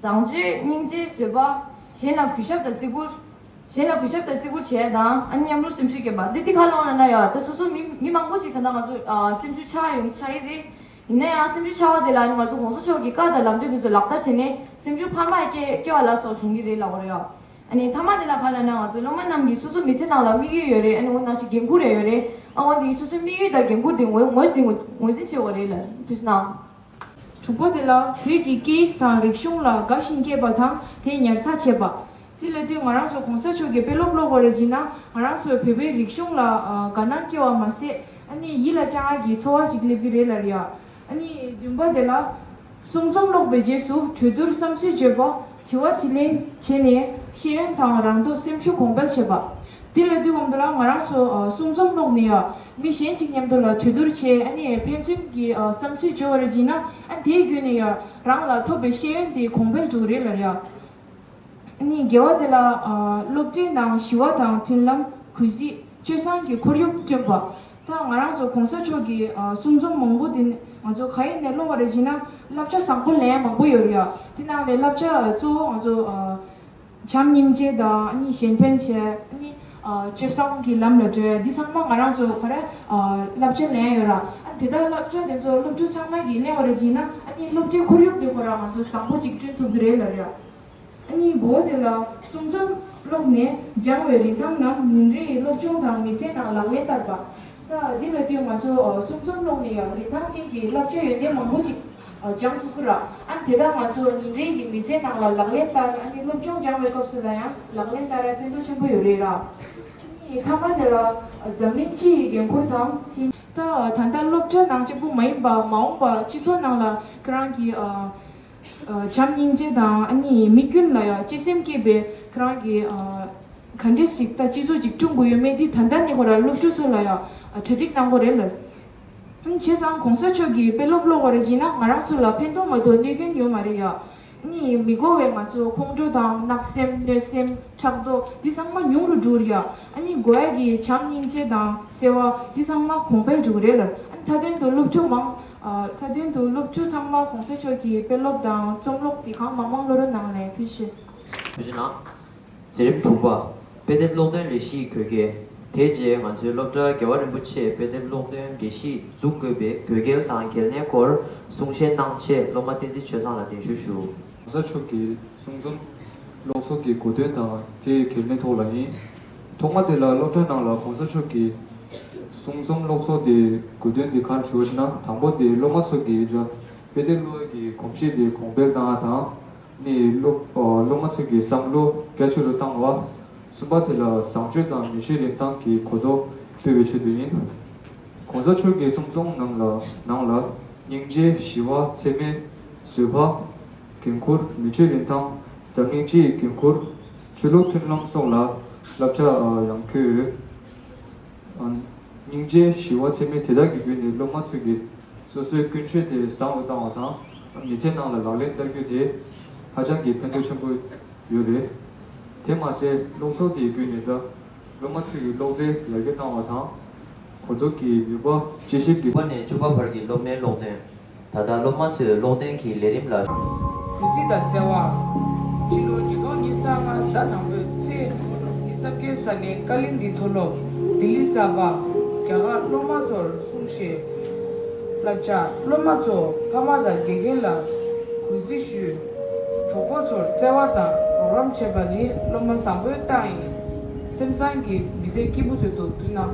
བཟང་སྤྱོད། སྙིང་རྗེ། བཟོད་པ། གཞན་ལ་གུས་ཞབས་དང་བརྩི་བཀུར། གཞན་ལ་གུས་ཞབས་དང་བརྩི་བཀུར་བྱས་དང་། ཨ་ནི་མཉམ་རུབ་སེམས་ཤུགས་སྐྱེད་པ། འདི་འདི་ག་ལབ་ན་ན་ཡ། ད་སོ་སོ་མི་མི་མང་པོ་ཅིག་ད་ལྟ་ང་ཚོ་ཨ་སེམས་ཤུགས་ཆག་ཡོང་ཆག་ཡི་རེད། ཡིན་ན་ཡང་སེམས་ཤུགས་ཆག་པ་དེ་ལ་ཨ་ནི་ང་ཚོ་ྋགོང་ས་མཆོག་གི་བཀའ་དང་ལམ་སྟོན་དེ་ཚོ་ལག་བསྟར་བྱས་ནས་སེམས་ཤུགས་འཕར་མ་སྐྱེ་སྐྱེ་བ་ལ་སོགས་བྱུང་གི་རེད་ལབ་དགོས་རེད་ཡ། ཨ་ནི་མཐའ་མ་དེ་ལ་ག་ལབ་ན། ང་ཚོ་སློབ་མ་རྣམས་ཀྱིས་སོ་སོ་མི་ཚེ་ནང་ལ་དམིགས་ཡུལ་ཡོད་རེད། ཨ་ནི་འོ་ནང་བཞིན་འགན་ཁུར་ཡང་ཡོད་རེད། ཨ་འོ་དེ་སོ་སོའི་དམིགས་ཡུལ་དང་འགན་ཁུར་དེ་ངོས་ངོས་འཛིན་ངོས་འཛིན་བྱེད་དགོས་རེད་ལ། ཐུགས་རྗེ་གནང་། དྲུག་པ་དེ་ལ་བོད་ཀྱི་སྐད་ཡིག་དང་རིག་གཞུང་ལ་དགའ་ཞེན་སྐྱེས་པ་དང་དེ་ཉར་ཚགས་བྱེད་པ། དེ་ལ་དུས་ང་རང་ཚོ་གོང་ས་མཆོག་གི་དཔེ་ཀློག་ཀློག་པ་རེད་ཅེ་ན། ང་རང་ཚོ་བོད་པའི་རིག་གཞུང་ལ་ཨ་དགའ་སྣང་སྐྱེ་བ་མ་ཟད། ཨ་ནི་ཡིད་ལ་བཅངས་ཡག་གི་ཚོར་བ་ཅིག་སླེབས་ཀྱི་རེད་ལབ་རེད་ཡ། ཨ་ནི་བདུན་པ་དེ་ལ། གསུང་རྩོམ་ཀློག་པའི་རྗེས་སུ་གྲོས་བསྡུར་བསམ་ཚུལ་བརྗོད་པ། དྲི་བ་དྲིས་ལན་བྱས་ནས་ཤེས་ཡོན་དང་རང་རྟོགས་སེམས་ཤུགས་གོང་འཕེལ་བྱེད་པ། དེ་ལ་དུས་གོང་དུ་ལ་ང་རང་ཚོ་ཨ་གསུང་རྩོམ་ཀློག་ནས་ཡ་མི་གཞན་གཅིག་མཉམ་དུ་ལ་གྲོས་བསྡུར་བྱས། ཨ་ནི་ཕན་ཚུན་གྱི་ཨ་བསམ་ཚུལ་བརྗོད་པ་རེད་ཅེ་ན། ཨ་དེའི་བརྒྱུད་ནས་ཡ་རང་ལ་ཐོབ་པའི་ཤེས་ཡོན་དེ་གོང་འཕེལ་འགྲོ་གི་རེད་ལབ་རེད་ཡ། ཨ་ནི་བརྒྱད་པ་དེ་ལ་ཨ་སློབ་གྲྭའི་ནང་ཞི་བ་དང་མཐུན་ལམ། གུས་བརྩི། སྤྱོད་བཟང་གི་ཁོར་ཡུག་བསྐྲུན་པ། ད་ང་རང་ཚོ་གོང་ས་མཆོག་གི་ཨ་གསུང་རྩོམ་མང་པོ་དེ་ང་ཚོ་ག་ཡིན་ནས་ཀློག་པ་རེད་ཅེ་ན། བསླབ་བྱ་བཟང་པོ་ལེན་ཡ་མང་པོ་ཡོད་རེད་ཡ། དེ་ནང་ནས་བསླབ་བྱ་གཙོ་བོ་ང་ཚོ་ཨ་བྱམས་སྙིང་རྗེ་དང་། ཨ་ནི་གཞན་ཕན་བྱས། ཨ་ནི་ཨ་སྤྱོད་བཟང་གི་ལམ་ལ་འགྲོ་ཡ། འདི་ཚང་མ་ང་རང་ཚོ་ག་རེ་ཨ་བསླབ་བྱ་ལེན་ཡ་ཡོད་ར། ཨ་དེ་དག་བསླབ་བྱ་དེ་ཚོ་སློབ་ཕྲུག་ཚང་མ་གིས་ལེན་པ་རེད་ཅེ་ན། ཨ་ནི་སློབ་གྲྭའི་ཁོར་ཡུག་དེ་ཁོ་རང་ང་ཚོ་བཟང་པོ་ཅིག་བསྐྲུན་ཐུབ་ཀྱི་རེད་ལབ་ར། ཨ་ནི་དགུ་པ་དེ་ལ་གསུང་རྩོམ་ཀློག་ནས་སྦྱངས་པའི་རིན་ཐང་རྣམས་ཉིན་རེའི་སློབ་སྦྱོང་དང་མི་ཚེའི་ནང་ལག་ལེན་བསྟར་བ། ད་འདི་ལ་དུས་ང་ཚོ་གསུང་རྩོམ་ཀློག་ནས་ཡང་རིན་ཐང་ཅན་གྱི་བསླབ་བྱ་ཡོན་ཏན་མང་པོ་ཅིག་སྦྱང་ཐུབ་ཀྱི་ར། ཨ་ནི་དེ་དག་ང་ཚོ་ཉིན་རེའི་གི་མི་ཚེའི་ནང་ལ་ལག་ལེན་བསྟར། ཨ་ནི་སློབ་སྦྱོང་སྦྱང་བའི་སྐབས་སུ་ལ་ཡང་ལག་ལེན་བསྟར་ཡ་ཕན་ཐོགས་ཆེན་པོ་ཡོད་རེད་ར། ཨ་ནི་མཐའ་མ་དེ་ལ་འཛམ་གླིང་སྤྱི་ཡི་འགན་ཁུར་དང་ཕྱིན། ད་ད་ལྟ་སློབ་གྲྭ་ནང་གཅིག་པུ་མ་ཡིན་པ་མ་འོངས་པ་སྤྱི་ཚོགས་ནང་ལ་ཁྱེད་རང་གི་ཨ། བྱམས་སྙིང་རྗེ་དང་། ཨ་ནི་མི་ཀུན་ལ་ཡང་གཅེས་སེམས་སྐྱེས་པའི་ཁྱེད་རང་གི་ག་འདྲས་ཤིག་ད་སྤྱི་ཚོགས་ཅིག་བསྐྲུན་དགོས་ཡོད་མེད་འདི་ད་ལྟ་ནས་ཁོ་རང་སློབ་ཕྲུག་ཚོ་ལ་ཡང་གྲ་སྒྲིག་གནང་དགོས་རེད་ལ། བྱས་ཙང་གོང་ས་མཆོག་གི་དཔེ་ཀློག་ཀློག་པ་རེད་ཅེ་ན་ང་རང་ཚོ་ལ་ཕན་ཐོགས་མ་གཏོགས་གནོད་སྐྱོན་ཡོད་མ་རེད་ཡ། ཨ་ནི་མི་དགོས་པའི་ང་ཚོ་ཁོང་ཁྲོ་དང་བརྣབ་སེམས། གནོད་སེམས། ཕྲག་དོག་འདི་ཚང་མ་ཉུང་རུ་འགྲོ་གི་རེད་ཡ། ཨ་ནི་དགོས་ཡ་གི་བྱམས་སྙིང་རྗེ་དང་བརྩེ་བ་འདི་ཚང་མ་གོང་འཕེལ་འགྲོ་གི་རེད་ལ། ཨ་ནི་མཐའ་དོན་དུ་སློབ་ཕྲུག་མང་། ཨ་མཐའ་དོན་དུ་སློབ་ཕྲུག་ཚང་མ་གོང་ས་མཆོག་གི་དཔེ་ཀློག་དང་རྩོམ་ཀློག་འདི་གང་མང་མང་བློ་རོགས་གནང་ལེ། ཐུགས་རྗེ་ཆེ། ཐུགས་རྗེ་གནང་། མཛད་རིམ་དྲུག་པ། དཔེ་དེབ་ཀློག་འདོན་ལས་གཞིའི་དགོས་གལ། དེ་རྗེས་ང་ཚོའི་སློབ་གྲྭ་རྒྱལ་བ་རིན་པོ་ཆེས་དཔེ་དེབ་ཀློག་འདོན་ལས་གཞི་འཛུགས་དགོས་པའི་དགོས་གལ་དང་གལ་གནད་སྐོར་གསུང་བཤད་གནང་ཆེད་སློབ་མ་བསྟན་འཛིན་ཆོས་བཟང་ལགས་གདན་ཞུ་ཞུ། གོང་ས་མཆོག་གི་གསུང་རྩོམ་ཀློག་ཚོགས་ཀྱི་གོ་དོན་དང་དེའི་གལ་གནད་ཐོག་ལ་ཡིན། ཐོག་མ་དེ་ལ་སློབ་གྲྭ་ནང་ལ་གོང་ས་མཆོག་གི་གསུང་རྩོམ་ཀློག་ཚོགས་དེའི་གོ་དོན་དེ་ག་རེ་ཞུ་བ་ཞེ་ན། དང་པོ་དེ་སློབ་མ་ཚོ་གིས་དཔེ་དེབ་ཀློག་ཡག་གི་གོམས་གཤིས་དེ་གོང་འཕེལ་བཏང་བ་དང་། ནི་སློབ་ཨ་སློབ་མ་ཚོ་གི་བསམ་བློ་རྒྱ་ཆེ་རུ་བཏང་བ། གསུམ་པ་དེ་ལ་བཟང་སྤྱོད་དང་མི་ཆོས་རིན་ཐང་གི་གོ་རྟོགས་སྤེལ་བའི་ཆེད་དུ་ཡིན། གོང་ས་མཆོག་གི་གསུང་རྩོམ་ནང་ལ་ནང་ལ་སྙིང་རྗེ། ཞི་བ། འཚེ་མེད། བཟོད་པ། འགན་ཁུར། མི་ཆོས་རིན་ཐང་། འཛམ་གླིང་སྤྱི་ཡི་འགན་ཁུར། ཆོས་ལུགས་མཐུན་ལམ་སོགས་ལ་བསླབ་བྱ་ཨ་ཡང་འཁོད་ཡོད། ཨ་སྙིང་རྗེ། ཞི་བ། འཚེ་མེད་དེ་དག་གི་བརྒྱུད་ནས་སློབ་མ་ཚོ་གིས་སོ་སོའི་ཀུན་སྤྱོད་དེ་བཟང་རུ་བཏང་བ་དང་། མི་ཚེ་ནང་ལ་ལག་ལེན་བསྟར་རྒྱུ་དེ་ཧ་ཅང་གི་ཕན་ཐོགས་ཆེན་པོ་ཡོད་རེད། དེ་མ་ཟད་ཀློག་ཚོགས་དེའི་བརྒྱུད་ནས་ད་སློབ་མ་ཚོ་གི་ཀློག་རྩལ་ཡར་རྒྱས་བཏང་བ་དང་། གོ་རྟོགས་ཀྱི་ནུས་པ། དཔྱད་ཞིབ་ཀྱི། བ་ནས་བཅུ་པ་བར་གྱི་སློབ་མའི་ཀློག་འདོན། ད་ལྟ་སློབ་མ་ཚོས་ཀློག་འདོན་གྱི་ལས་རིམ་ལ། གུས་བརྩི་དང་བརྩེ་བ། ཕྱི་ལོ་ཉིས་སྟོང་ཉི་ཤུ་རྩ་ལྔ་ཟླ་དང་པོའི་ཚེས་ཉི་ཤུ་རྩ་བརྒྱད་གཟའ་ནས་ཀ་གླིང་གི་མཐོ་སློབ་ལྡི་ལི་གསར་པ་རྒྱ་གར་སློབ་མ་ཚོར་གསུང་བཤད། བསླབ་བྱ། སློབ་མ་ཚོ་ཕ་མ་དང་དགེ་རྒན་ལ་གུས་བརྩི་ཞུས། གྲོགས་པོ་ཚོར་བརྩེ་བ་དང་རོགས་རམ་བྱེད་པ་ནི་སློབ་མ་བཟང་པོའི་རྟགས་ཡིན། སེམས་བཟང་གིས་མི་ཚེ་སྐྱིད་པོ་བཟོས་འདུག་ཐུགས་སྣང་།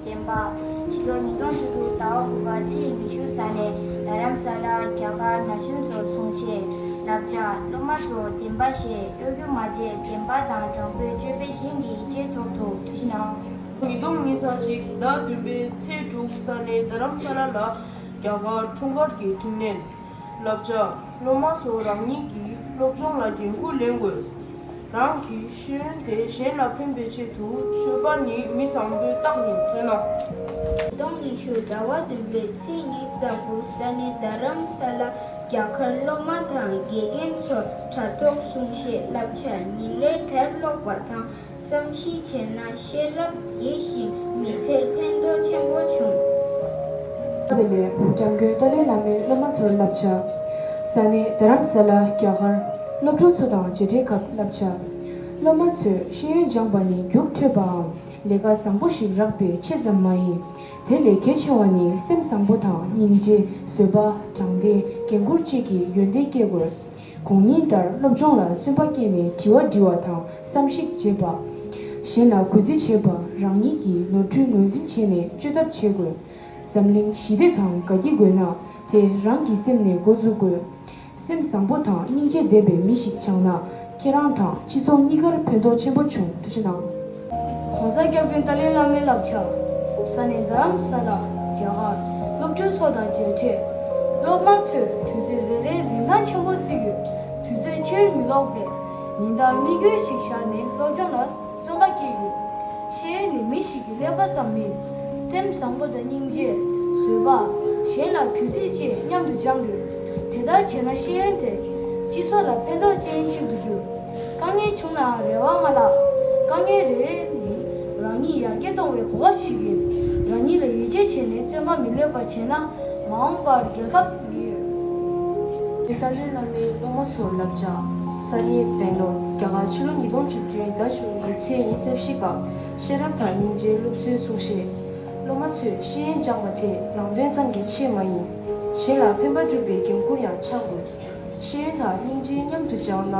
བདེན་པ། ཕྱི་ལོ་ཉིས་སྟོང་བཅུ་དྲུག་ཟླ་བ་དགུ་པ་ཚེས་ཉི་ཤུ་གཟའ་ནས་རྡ་རམ་ས་ལ་རྒྱ་གར་ན་གཞོན་ཚོར་གསུང་བཤད། བསླབ་བྱ། སློབ་མ་ཚོ་བདེན་པ་བཤད། གཡོ་སྒྱུ་མ་བྱེད། བདེན་པ་དང་དྲང་པོའི་སྤྱོད་པས་གཞན་གྱི་ཡིད་ཆེས་ཐོབ་ཐུབ། ཐུགས་རྗེ་གནང་། ཉིས་སྟོང་ཉི་ཤུ་རྩ་གཅིག་ཟླ་བདུན་པའི་ཚེས་དྲུག་གཟའ་ནས་རྡ་རམ་ས་ལ་ལ་རྒྱ་གར་འཁྲུངས་སྐར་གྱི་དྲིན་ལན། བསླབ་བྱ། སློབ་མ་ཚོ་རང་ཉིད་ཀྱི་སློབ་སྦྱོང་ལ་འགན་འཁུར་ལེན་དགོས། རང་གི་ཤེས་ཡོན་དེ་གཞན་ལ་ཕན་པའི་ཆེད་དུ་སྤྱོད་པ་ནི་མི་བཟང་པོའི་རྟགས་ཡིན། ཐོས་ན། ཉིས་སྟོང་ཉི་ཤུ་ཟླ་བ་བདུན་པའི་ཚེས་ཉི་ཤུ་རྩ་དགུ་གཟའ་ནས་རྡ་རམ་ས་ལ་རྒྱ་གར་སློབ་མ་དང་དགེ་རྒན་ཚོར་དྲ་ཐོག་གསུང་བཤད། བསླབ་བྱ། ཉིན་རེར་དེབ་ཀློག་པ་དང་། བསམ་གཞིག་བྱས་ན་ཤེས་རབ་རྒྱས་ཤིང་མི་ཚེར་ཕན་ཐོགས་ཆེན་པོ་བྱུང་། དེ་ལས་སྐྱབས་མགོན་ཏཱ་ལའི་བླ་མས་སློབ་མ་ཚོར་བསླབ་བྱ། གཟའ་ནས་རྡ་རམ་ས་ལ་རྒྱ་གར་སློབ་ཕྲུག་ཚོ་དང་མཇལ་འཕྲད་སྐབས་བསླབ་བྱ། སློབ་མ་ཚོས་ཤེས་ཡོན་སྦྱངས་པ་ནི་རྒྱུགས་འཕྲོད་པའམ་ལས་ཀ་བཟང་པོ་ཞིག་རག་པའི་ཆེད་ཙམ་མ་ཡིན། དེ་ལས་གལ་ཆེ་བ་ནི་སེམས་བཟང་པོ་དང་སྙིང་རྗེ། བཟོད་པ། དྲང་བདེན། འགན་འཁུར་བཅས་ཀྱི་ཡོན་ཏན་སྐྱེ་དགོས། དགོངས་ཉིན་ལྟར་སློབ་སྦྱོང་ལ་བརྩོན་པ་བསྐྱེད་ནས་དྲི་བ་འདྲི་བ་དང་བསམ་གཞིག་བྱེད་པ། གཞན་ལ་གུས་བརྩི་བྱེད་པ། རང་ཉིད་ཀྱི་ནོར་འཁྲུལ་ངོས་འཛིན་བྱས་ནས་བཅོས་ཐབས་བྱེད་དགོས། འཛམ་གླིང་ཞི་བདེ་དང་དགའ་སྐྱིད་དགོས་ན་དེ་རང་གི་སེམས་ནས་འགོ་འཛུགས་དགོས། སེམས་བཟང་པོ་དང་སྙིང་རྗེ་ལྡན་པའི་མི་ཞིག་སྦྱངས་ན་ཁྱེད་རང་དང་སྤྱི་ཚོགས་གཉིས་ཀར་ཕན་ཐོགས་ཆེན་པོ་བྱུང་། ཐུགས་རྗེ་གནང་། ༸གོང་ས་༸སྐྱབས་མགོན་ཏཱ་ལའི་བླ་མའི་བསླབ་བྱ། ས་གནས་རྡ་རམ་ས་ལ། རྒྱ་གར། སློབ་ཕྲུག་ཚོ་དང་མཇལ་འཕྲད། སློབ་མ་ཚོས་དུས་ཚོད་རེ་རེར་རིན་ཐང་ཆེན་པོ་བརྩི་དགོས། དུས་ཚོད་ཕྱིར་མི་ལོག་པའི་ཉིན་ལྟར་དམིགས་ཡུལ་ཞིག་བཞག་ནས་སློབ་སྦྱོང་ལ་བརྩོན་པ་བསྐྱེད་དགོས། ཤེས་ཡོན་ནི་མི་ཞིག་གི་ཀླད་པ་ཙམ་མིན། སེམས་བཟང་པོ་དང་སྙིང་རྗེ། བཟོད་པ། གཞན་ལ་གུས་བརྩི་བཅས་མཉམ་དུ་སྦྱང་དགོས། དེ་ལྟར་བྱས་ན་ཤེས་ཡོན་དེ་སྤྱི་ཚོགས་ལ་ཕན་ཐོགས་ཅན་ཞིག་ཏུ་འགྱུར། དཀའ་ངལ་བྱུང་ནའང་རེ་བ་མ་བརླག་དཀའ་ངལ་རེ་རེ་ནི་རང་ཉིད་ཡར་རྒྱས་གཏོང་བའི་གོ་སྐབས་ཤིག་ཡིན། རང་ཉིད་ལ་ཡིད་ཆེས་བྱས་ནས་བརྩོན་པ་མི་གློད་པར་བྱས་ན་མ་འོངས་པར་རྒྱལ་ཁབ་མི་ཡོད། ཏཱ་ལའི་བླ་མའི་སློབ་མ་ཚོར་བསླབ་བྱ། ས་གནས་སྦེང་ལོར། རྒྱ་གར། ཕྱི་ལོ་ཉིས་སྟོང་བཅུ་བདུན་ཟླ་བཞི་པའི་ཚེས་ཉི་ཤུ་རྩ་བཞི་སྐབས་ཤེས་རབ་དང་སྙིང་རྗེའི་སློབ་གསོའི་གསུང་བཤད། སློབ་མ་ཚོས་ཤེས་ཡོན་སྦྱངས་པ་དེ་ནང་དོན་ཙམ་གྱིས་ཆེད་མ་ཡིན། གཞན་ལ་ཕན་པ་སྒྲུབ་པའི་འགན་འཁུར་ཡང་འཆང་དགོས། ཤེས་ཡོན་དང་སྙིང་རྗེ་མཉམ་དུ་སྦྱངས་ན་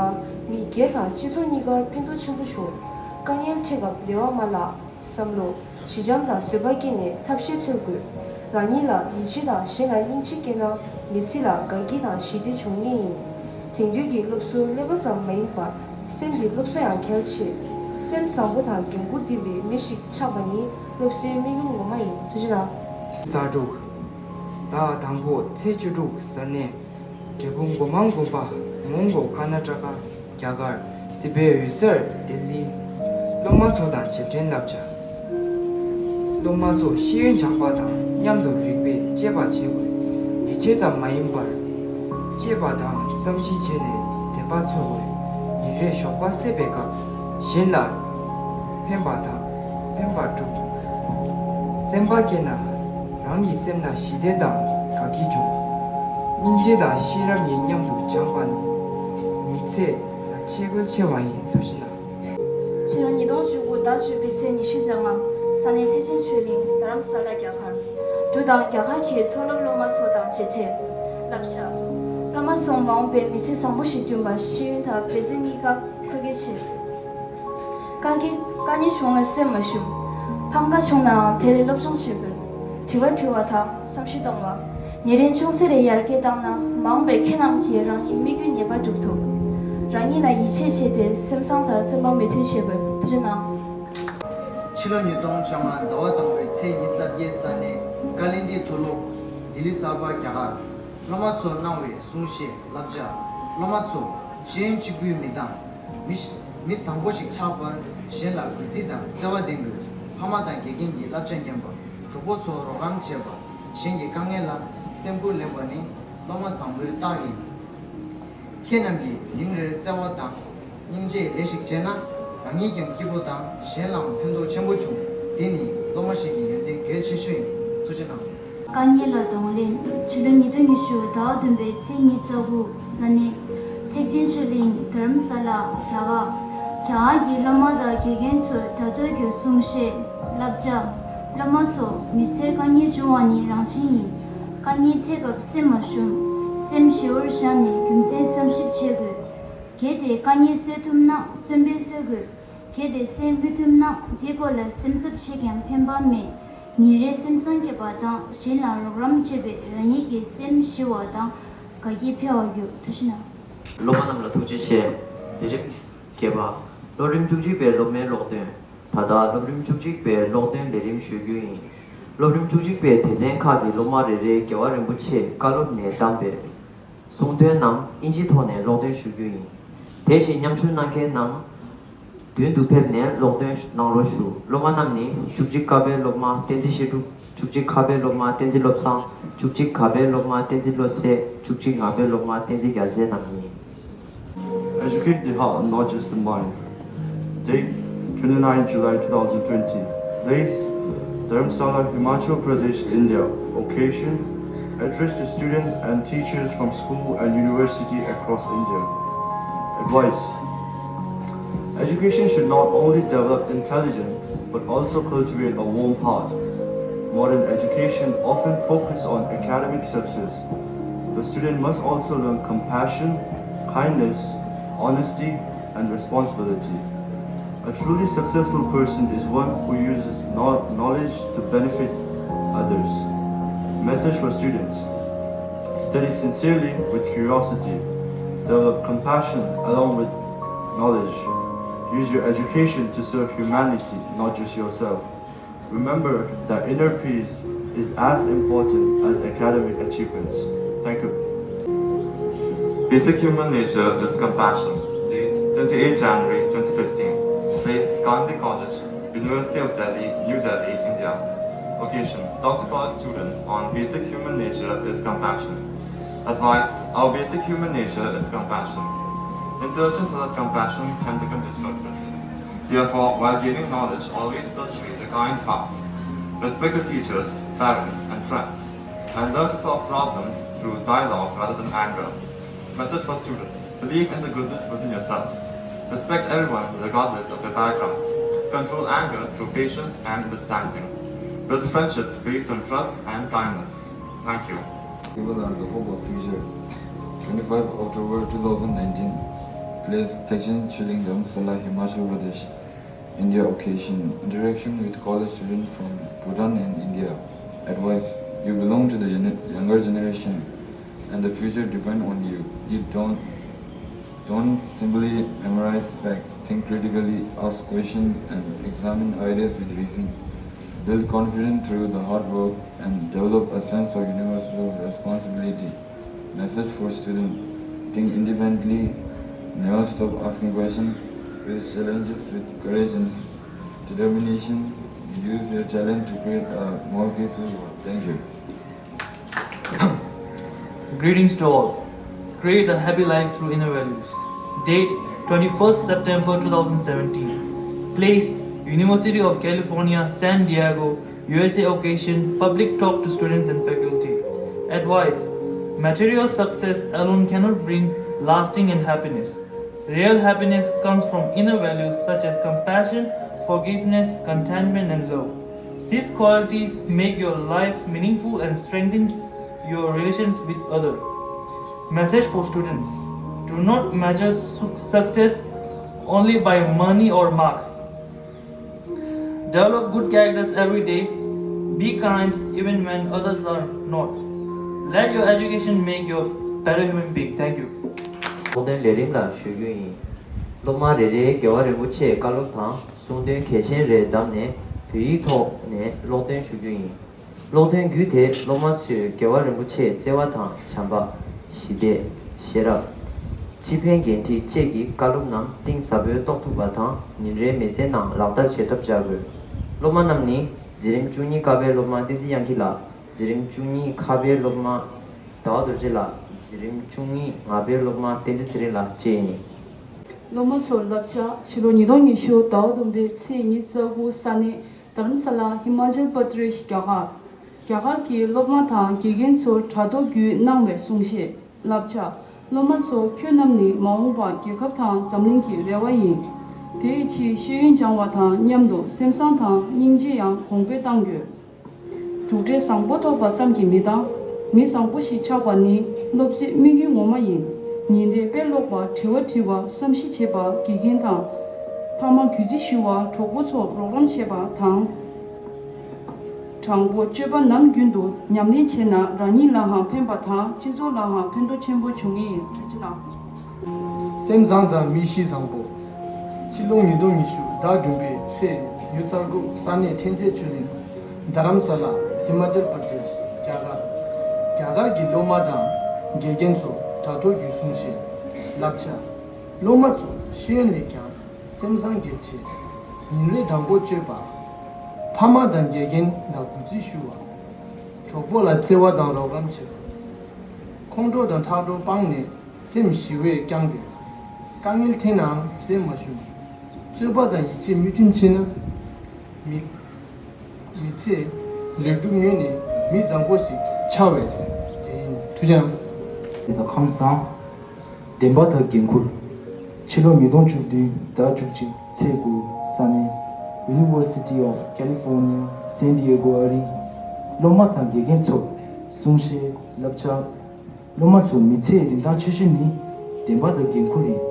མི་སྒེར་དང་སྤྱི་ཚོགས་གཉིས་ཀར་ཕན་ཐོགས་ཆེན་པོ་བྱུང་། དཀའ་ངལ་འཕྲད་སྐབས་རེ་བ་མ་བརླག་བསམ་བློ། ཞི་འཇམ་དང་བཟོད་པ་བསྐྱེད་ནས་ཐབས་ཤེས་འཚོལ་དགོས། རང་ཉིད་ལ་ཡིད་ཆེས་དང་གཞན་ལ་སྙིང་རྗེ་བསྐྱེད་ན་མི་ཚེ་ལ་དགའ་སྐྱིད་དང་ཞི་བདེ་འབྱུང་ངེས་ཡིན། དེང་དུས་ཀྱི་སློབ་གསོ་ཀླད་པ་ཙམ་མ་ཡིན་པར་སེམས་ཀྱི་སློབ་གསོ་ཡང་གལ་ཆེ། སེམས་བཟང་པོ་དང་འགན་འཁུར་ལྡན་པའི་མི་ཞིག་ཆགས་པ་ནི་སློབ་གསོའི་དམིགས་ཡུལ་ངོ་མ་ཡིན། ཐུགས་རྗེ་གནང་། ཟླ་དྲུག་ཟླ་དང་པོ་ཚེས་བཅུ་དྲུག་གཟའ་ཉི་མ། འབྲས་སྤུངས་སྒོ་མང་དགོན་པ། མོན་གྷོ། ཀར་ན་ཊ་ཀ། རྒྱ་གར། དེ་པའི་འོད་ཟེར། ལྡི་ལི། སློབ་མ་ཚོ་དང་རྗེས་དྲན་བསླབ་བྱ། སློབ་མ་ཚོ་ཤེས་ཡོན་སྦྱངས་པ་དང་མཉམ་དུ་རིག་པའི་དཔྱད་པ་བྱེད་དགོས། ཡིད་ཆེས་ཙམ་མ་ཡིན་པར། དཔྱད་པ་དང་བསམ་གཞིག་བྱས་ནས་བདེན་པ་འཚོལ་དགོས། ཉིན་རེའི་ཞོགས་པ་སད་པའི་སྐབས་གཞན་ལ་ཕན་པ་དང་ཕན་པར་སྒྲུབ། སེམས་པ་བསྐྱེད་ན་རང་གི་སེམས་ན་ཞི་བདེ་དང་དགའ་སྐྱིད་འབྱུང་། སྙིང་རྗེ་དང་ཤེས་རབ་གཉིས་མཉམ་དུ་སྦྱངས་པ་ནི་མི་ཚེ་ལ་ཆེས་གལ་ཆེ་བ་ཡིན། ཐུགས་རྗེ་གནང་། ཕྱི་ལོ་ཉིས་སྟོང་བཅུ་དགུ་ཟླ་བཅུ་པའི་ཚེས་ཉི་ཤུ་རྩ་ལྔ། ས་གནས་ཐེག་ཆེན་ཆོས་གླིང་། རྡ་རམ་ས་ལ། རྒྱ་གར། འབྲུག་དང་རྒྱ་གར་གྱི་མཐོ་སློབ་སློབ་མ་ཚོ་དང་མཇལ་འཕྲད། བསླབ་བྱ། སློབ་མ་ཚོ་མ་འོངས་པའི་མི་ཚེ་བཟང་པོ་ཞིག་བསྐྲུན་པར་ཤེས་ཡོན་དང་འབད་བརྩོན་གཉིས་ཀ་མཁོ་གལ་ཆེ། དཀའ་ངལ་དཀའ་ངལ་བྱུང་ན་སེམས་མ་ཞུམ། ཕམ་ཁ་བྱུང་ནའང་དེ་ལས་སློབ་སྦྱོང་བྱེད་དགོས། དྲི་བ་དྲི་བ་དང་བསམ་གཞིག་གཏོང་བ། ཉིན་རེ་ཅུང་ཟད་རེ་ཡར་རྒྱས་བཏང་ན་མ་འོངས་པའི་ཁྱེད་རྣམས་ཀྱིས་རང་ཉིད་དམིགས་ཡུལ་ངེས་པར་འགྲུབ་ཐུབ། རང་ཉིད་ལ་ཡིད་ཆེས་བྱས་ཏེ་སེམས་བཟང་དང་བརྩོན་པ་མུ་མཐུད་བྱེད་དགོས། ཐུགས་རྗེ་གནང་། ཕྱི་ལོ་ཉིས་སྟོང་བཅོ་ལྔ་ཟླ་བ་དང་པོའི་ཚེས་ཉི་ཤུ་རྩ་བརྒྱད་གཟའ་ཉི་མ། ཀ་ལིན་དི་མཐོ་སློབ། ལྡི་ལི་གསར་པ། རྒྱ་གར། སློབ་མ་ཚོར་གནང་བའི་གསུང་བཤད། བསླབ་བྱ། སློབ་མ་ཚོ་གཅེས་གཅིག་པུས་མི་འདང་། མི་ཞིག་མི་བཟང་པོ་ཞིག་ཆགས་པར་གཞན་ལ་གུས་བརྩི་དང་བརྩེ་བ་ལྡན་དགོས། ཕ་མ་དང་དགེ་རྒན་གྱིས་བསླབ་བྱ་ཉན་པ། གྲོགས་པོ་ཚོར་རོགས་རམ་བྱེད་པ། གཞན་གྱི་དཀའ་ངལ་ལ་སེམས་ཁུར་ལེན་པ་ནི་སློབ་མ་བཟང་པོའི་རྟགས་ཡིན། ཁྱེད་རྣམས་ཀྱིས་ཉིན་རེར་བརྩེ་བ་དང་སྙིང་རྗེ་ལས་ཤིག་བྱས་ན། རང་ཉིད་ཀྱང་སྐྱིད་པོ་དང་གཞན་ལའང་ཕན་ཐོགས་ཆེན་པོ་འབྱུང་། འདི་ནི་སློབ་མ་ཞིག་གི་ཡོན་ཏན་གལ་ཆེ་ཤོས་ཡིན། ཐུགས་རྗེ་གནང་། དཀའ་ངལ་ལ་གདོང་ལེན། ཕྱི་ལོ་ཉིས་སྟོང་ཉི་ཤུ་ཟླ་བ་བདུན་པའི་ཚེས་ཉི་ཤུ་རྩ་དགུ་གཟའ་ཉི་མ། ཐེག་ཆེན་ཆོས་གླིང་། རྡ་རམ་ས་ལ། རྒྱ་གར། རྒྱ་གར་གྱི་སློབ་མ་དང་དགེ་རྒན་ཚོས་དྲ་ཐོག་གི་གསུང་བཤད། བསླབ་བྱ། སློབ་མ་ཚོ། མི་ཚེར་དཀའ་ངལ་འབྱུང་བ་ནི་རང་བཞིན་ཡིན། དཀའ་ངལ་འཕྲད་སྐབས་སེམས་མ་ཞུམ། སེམས་ཞི་བོར་བཞག་ནས་རྒྱུ་མཚན་བསམ་ཞིབ་བྱེད་དགོས། གལ་ཏེ་དཀའ་ངལ་སེལ་ཐུབ་ན་བརྩོན་པས་སེལ་དགོས། གལ་ཏེ་སེལ་མི་ཐུབ་ན་དེའི་སྐོར་ལ་སེམས་འཚབ་བྱས་ཀྱང་ཕན་པ་མེད། ཉིན་རེའི་སེམས་བཟང་བསྐྱེད་པ་དང་གཞན་ལ་རོགས་རམ་བྱས་པས་རང་ཉིད་ཀྱི་སེམས་ཞི་བ་དང་དགའ་སྐྱིད་འཕེལ་བར་འགྱུར། ཐུགས་རྗེ་གནང་། སློབ་མ་རྣམས་ལ་ཐུགས་རྗེ་ཆེ། མཛད་རིམ་བརྒྱད་པ། སློབ་རིམ་བཅུ་གཅིག་པའི་སློབ་མའི་ཀློག་འདོན། ད་ལྟ་སློབ་རིམ་བཅུ་གཅིག་པའི་ཀློག་འདོན་ལས་རིམ་ཞུ་རྒྱུ་ཡིན། སློབ་རིམ་བཅུ་གཅིག་པའི་སྡེ་ཚན་ཁག་གི་སློབ་མ་རེ་རེའི་རྒྱལ་བ་རིན་པོ་ཆེས་བཀའ་སློབ་ནས་བདམས་པའི་གསུང་དོན་རྣམས་ཨིན་ཇིའི་ཐོག་ནས་ཀློག་འདོན་ཞུ་རྒྱུ་ཡིན། དེ་བཞིན་མཉམ་ཞུགས་གནང་མཁན་རྣམས་མདུན་དུ་ཕེབས་ནས་ཀློག་འདོན་གནང་རོགས་ཞུ། སློབ་མ་རྣམས་ནི་བཅུ་གཅིག་ཀ་པའི་སློབ་མ་བསྟན་འཛིན་བཤད་སྒྲུབ། བཅུ་གཅིག་ཁ་པའི་སློབ་མ་བསྟན་འཛིན་བློ་བཟང་། བཅུ་གཅིག་ག་པའི་སློབ་མ་བསྟན་འཛིན་བློ་གསལ། བཅུ་གཅིག་ང་པའི་སློབ་མ་བསྟན་འཛིན་རྒྱལ་མཚན་རྣམས་ཡིན། Educate the heart, not just the mind. Date, twenty-nine July two thousand twenty. Place, Dharamsala, Himachal Pradesh, India. Occasion, address to students and teachers from school and university across India. Advice. Education should not only develop intelligence, but also cultivate a warm heart. Modern education often focuses on academic success. The student must also learn compassion, kindness, honesty, and responsibility. A truly successful person is one who uses kno- knowledge to benefit others. Message for students: study sincerely with curiosity, develop compassion along with knowledge. Use your education to serve humanity, not just yourself. Remember that inner peace is as important as academic achievements. Thank you. Basic Human Nature is Compassion. Date: twenty-eighth January twenty fifteen. Place: Gandhi College, University of Delhi, New Delhi, India. Occasion: Talk to college students on basic human nature is compassion. Advice: our basic human nature is compassion. Indulgence without compassion can become destructive. Therefore, while gaining knowledge, always cultivate a kind heart. Respect your teachers, parents, and friends, and learn to solve problems through dialogue rather than anger. Message for students: believe in the goodness within yourself. Respect everyone regardless of their background. Control anger through patience and understanding. Build friendships based on trust and kindness. Thank you. People and the hope of future. twenty-five October two thousand nineteen. Place: Thakching Chilling, Dharamsala, Himachal Pradesh, India. Occasion: interaction with college students from Bhutan and India. Advice: you belong to the uni- younger generation, and the future depends on you. You don't don't simply memorize facts. Think critically, ask questions, and examine ideas with reason. Build confidence through the hard work and develop a sense of universal responsibility. Message for students: think independently, never stop asking questions, face challenges with courage and determination. Use your talent to create a more peaceful world. Thank you. Greetings to all. Create a happy life through inner values. Date: twenty-first September two thousand seventeen. Place: University of California, San Diego, U S A. Occasion: public talk to students and faculty. Advice: material success alone cannot bring lasting and happiness. Real happiness comes from inner values such as compassion, forgiveness, contentment, and love. These qualities make your life meaningful and strengthen your relations with others. Message for students: do not measure su- success only by money or marks. Develop good characters every day. Be kind even when others are not. Let your education make you a better human being. Thank you. སློབ་སྟོན་ལས་རིམ་ལ་ཞུགས་རྒྱུ་ཡིན། སློབ་མ་རེ་རེའི་རྒྱལ་བ་རིན་པོ་ཆེའི་བཀའ་སློབ་དང་གསུང་དོན་གལ་ཆེན་རེ་བདམས་ནས་བོད་ཡིག་ཐོག་ནས་ཀློག་འདོན་ཞུ་རྒྱུ་ཡིན། ཀློག་འདོན་བརྒྱུད་དེ་སློབ་མ་ཚོས་རྒྱལ་བ་རིན་པོ་ཆེའི་བརྩེ་བ་དང་བྱམས་པ། ཞི་བདེ། ཤེས་རབ། སྤྱི་ཕན་འགན་འཁྲི་བཅས་ཀྱི་བཀའ་སློབ་རྣམས་གཏིང་ཟབ་པོས་རྟོགས་ཐུབ་པ་དང་ཉིན་རེའི་མི་ཚེའི་ནང་ལག་བསྟར་བྱེད་ཐབས་བྱ་དགོས། སློབ་མ་རྣམས་ནི་འཛིན་རིམ་བཅུ་གཉིས་ཀ་པའི་སློབ་མ་བསྟན་འཛིན་དབྱངས་སྐྱིད་ལགས། འཛིན་རིམ་བཅུ་གཉིས་ཁ་པའི་སློབ་མ་ཟླ་བ་རྡོ་རྗེ་ལགས། འཛིན་རིམ་བཅུ་གཉིས་ང་པའི་སློབ་མ་བསྟན་འཛིན་ཚེ་རིང་ལགས་བཅས་ཡིན། སློབ་མ་ཚོར་བསླབ་བྱ། ཕྱི་ལོ་ཉིས་སྟོང་ཉི་ཤུ་ཟླ་བ་བདུན་པའི་ཚེས་ཉི་ཤུ་རྩ་དགུ་ས་གནས་དྷ་རམ་ས་ལ་ཧི་མ་ཅལ་པྲ་དེ་ཤ་རྒྱ་གར། རྒྱ་གར་གྱི་སློབ་མ་དང་དགེ་རྒན་ཚོར་དྲ་ཐོག་བརྒྱུད་གནང་བའི་གསུང་བཤད། བསླབ་བྱ། སློབ་མ་ཚོ་ཁྱོད་རྣམས་ནི་མ་འོངས་པ་རྒྱལ་ཁབ་དང་འཛམ་གླིང་གི་རེ་བ་ཡིན། དེའི་ཕྱིར་ཤེས་ཡོན་སྦྱང་བ་དང་མཉམ་དུ་སེམས་བཟང་དང་སྙིང་རྗེ་ཡང་གོང་འཕེལ་གཏང་དགོས། གྲུབ་འབྲས་བཟང་པོ་ཐོབ་པ་ཙམ་གྱིས་མི་འདང་། མི་བཟང་པོ་ཞིག་ཆགས་པ་ནི་སློབ་གསོའི་དམིགས་ཡུལ་ངོ་མ་ཡིན། ཉིན་རེའི་དཔེ་ཀློག་པ། དྲི་བ་དྲི་བ། བསམ་གཞིག་བྱེད་པ། དགེ་རྒན་དང་། ཕ་མ་གུས་བརྩི་ཞུ་བ། གྲོགས་པོ་ཚོར་རོགས་རམ་བྱེད་པ་དང་། དྲང་པོ་སྤྱོད་པ་ནམ་རྒྱུན་དུ་ཉམས་ལེན་བྱས་ན་རང་ཉིད་ལའང་ཕན་པ་དང་སྤྱི་ཚོགས་ལའང་ཕན་ཐོགས་ཆེན་པོ་འབྱུང་ངེས་ཡིན། ཐུགས་རྗེ་གནང་། སེམས་བཟང་དང་མི་གཤིས་བཟང་པོ། ཕྱི་ལོ་ཉིས་སྟོང་ཉི་ཤུ་ཟླ་བདུན་པའི་ཚེས་ཉི་ཤུ་རྩ་དགུ་ས་གནས་ཐན་རྩེ་ཆོས་གླིང་། རྡ་རམ་ས་ལ། ཧི་མ་ཅལ་པར་དེཤ། རྒྱ་གར། རྒྱ་གར་གྱི་སློབ་མ་དང་དགེ་རྒན་ཚོ་དྲ་གྲོགས་བརྒྱུད་གསུང་བཤད། བསླབ་བྱ། སློབ་མ་ཚོ་ཤེས་ཡོན་ལས་ཀྱང་སེམས་བཟང་གལ་ཆེ། ཉིན་རེ་དྲང་པོ་སྤྱོད་པ། ཕ་མ་དང་དགེ་རྒན་ལ་གུས་བརྩི་ཞུ་བ། གྲོགས་པོ་ལ་བརྩེ་བ་དང་རོགས་རམ་བྱེད་པ། ཁོང་ཁྲོ་དང་ཐག་གྲོང་སྤངས་ནས་སེམས་ཞི་བས་བསྐྱང་དགོས། དཀའ་ངལ་འཕྲད་ནའང་སེམས་མ་ཞུམ། རྩོད་པ་དང་ཡིད་ཆེས་མོས་མཐུན་ཆེ་ན། མི་མི་ཚེ་ལེགས་གྲུབ་ཉོས་ནས་མི་བཟང་པོ་ཞིག་ཆགས་པས། དེ་ཡིན། ཐུགས་རྗེ་གནང་། དེ་དང་ཁམས་བཟང་། བདེན་པ་དང་འགན་འཁུར། ཕྱི་ལོ་ཉིས་སྟོང་བཅུ་བདུན་ཟླ་བཅུ་གཅིག་ཚེས་དགུ་ས་གནས་University of California San Diego ཨ་རི། སློབ་མ་དང་དགེ་རྒན་ཚོ། གསུང་བཤད། བསླབ་བྱ། སློབ་མ་ཚོ་མི་ཚེའི་རིན་ཐང་ཆེ་ཤོས་ནི་ བདེན་པ་དང་འགན་ཁུར་ཡིན།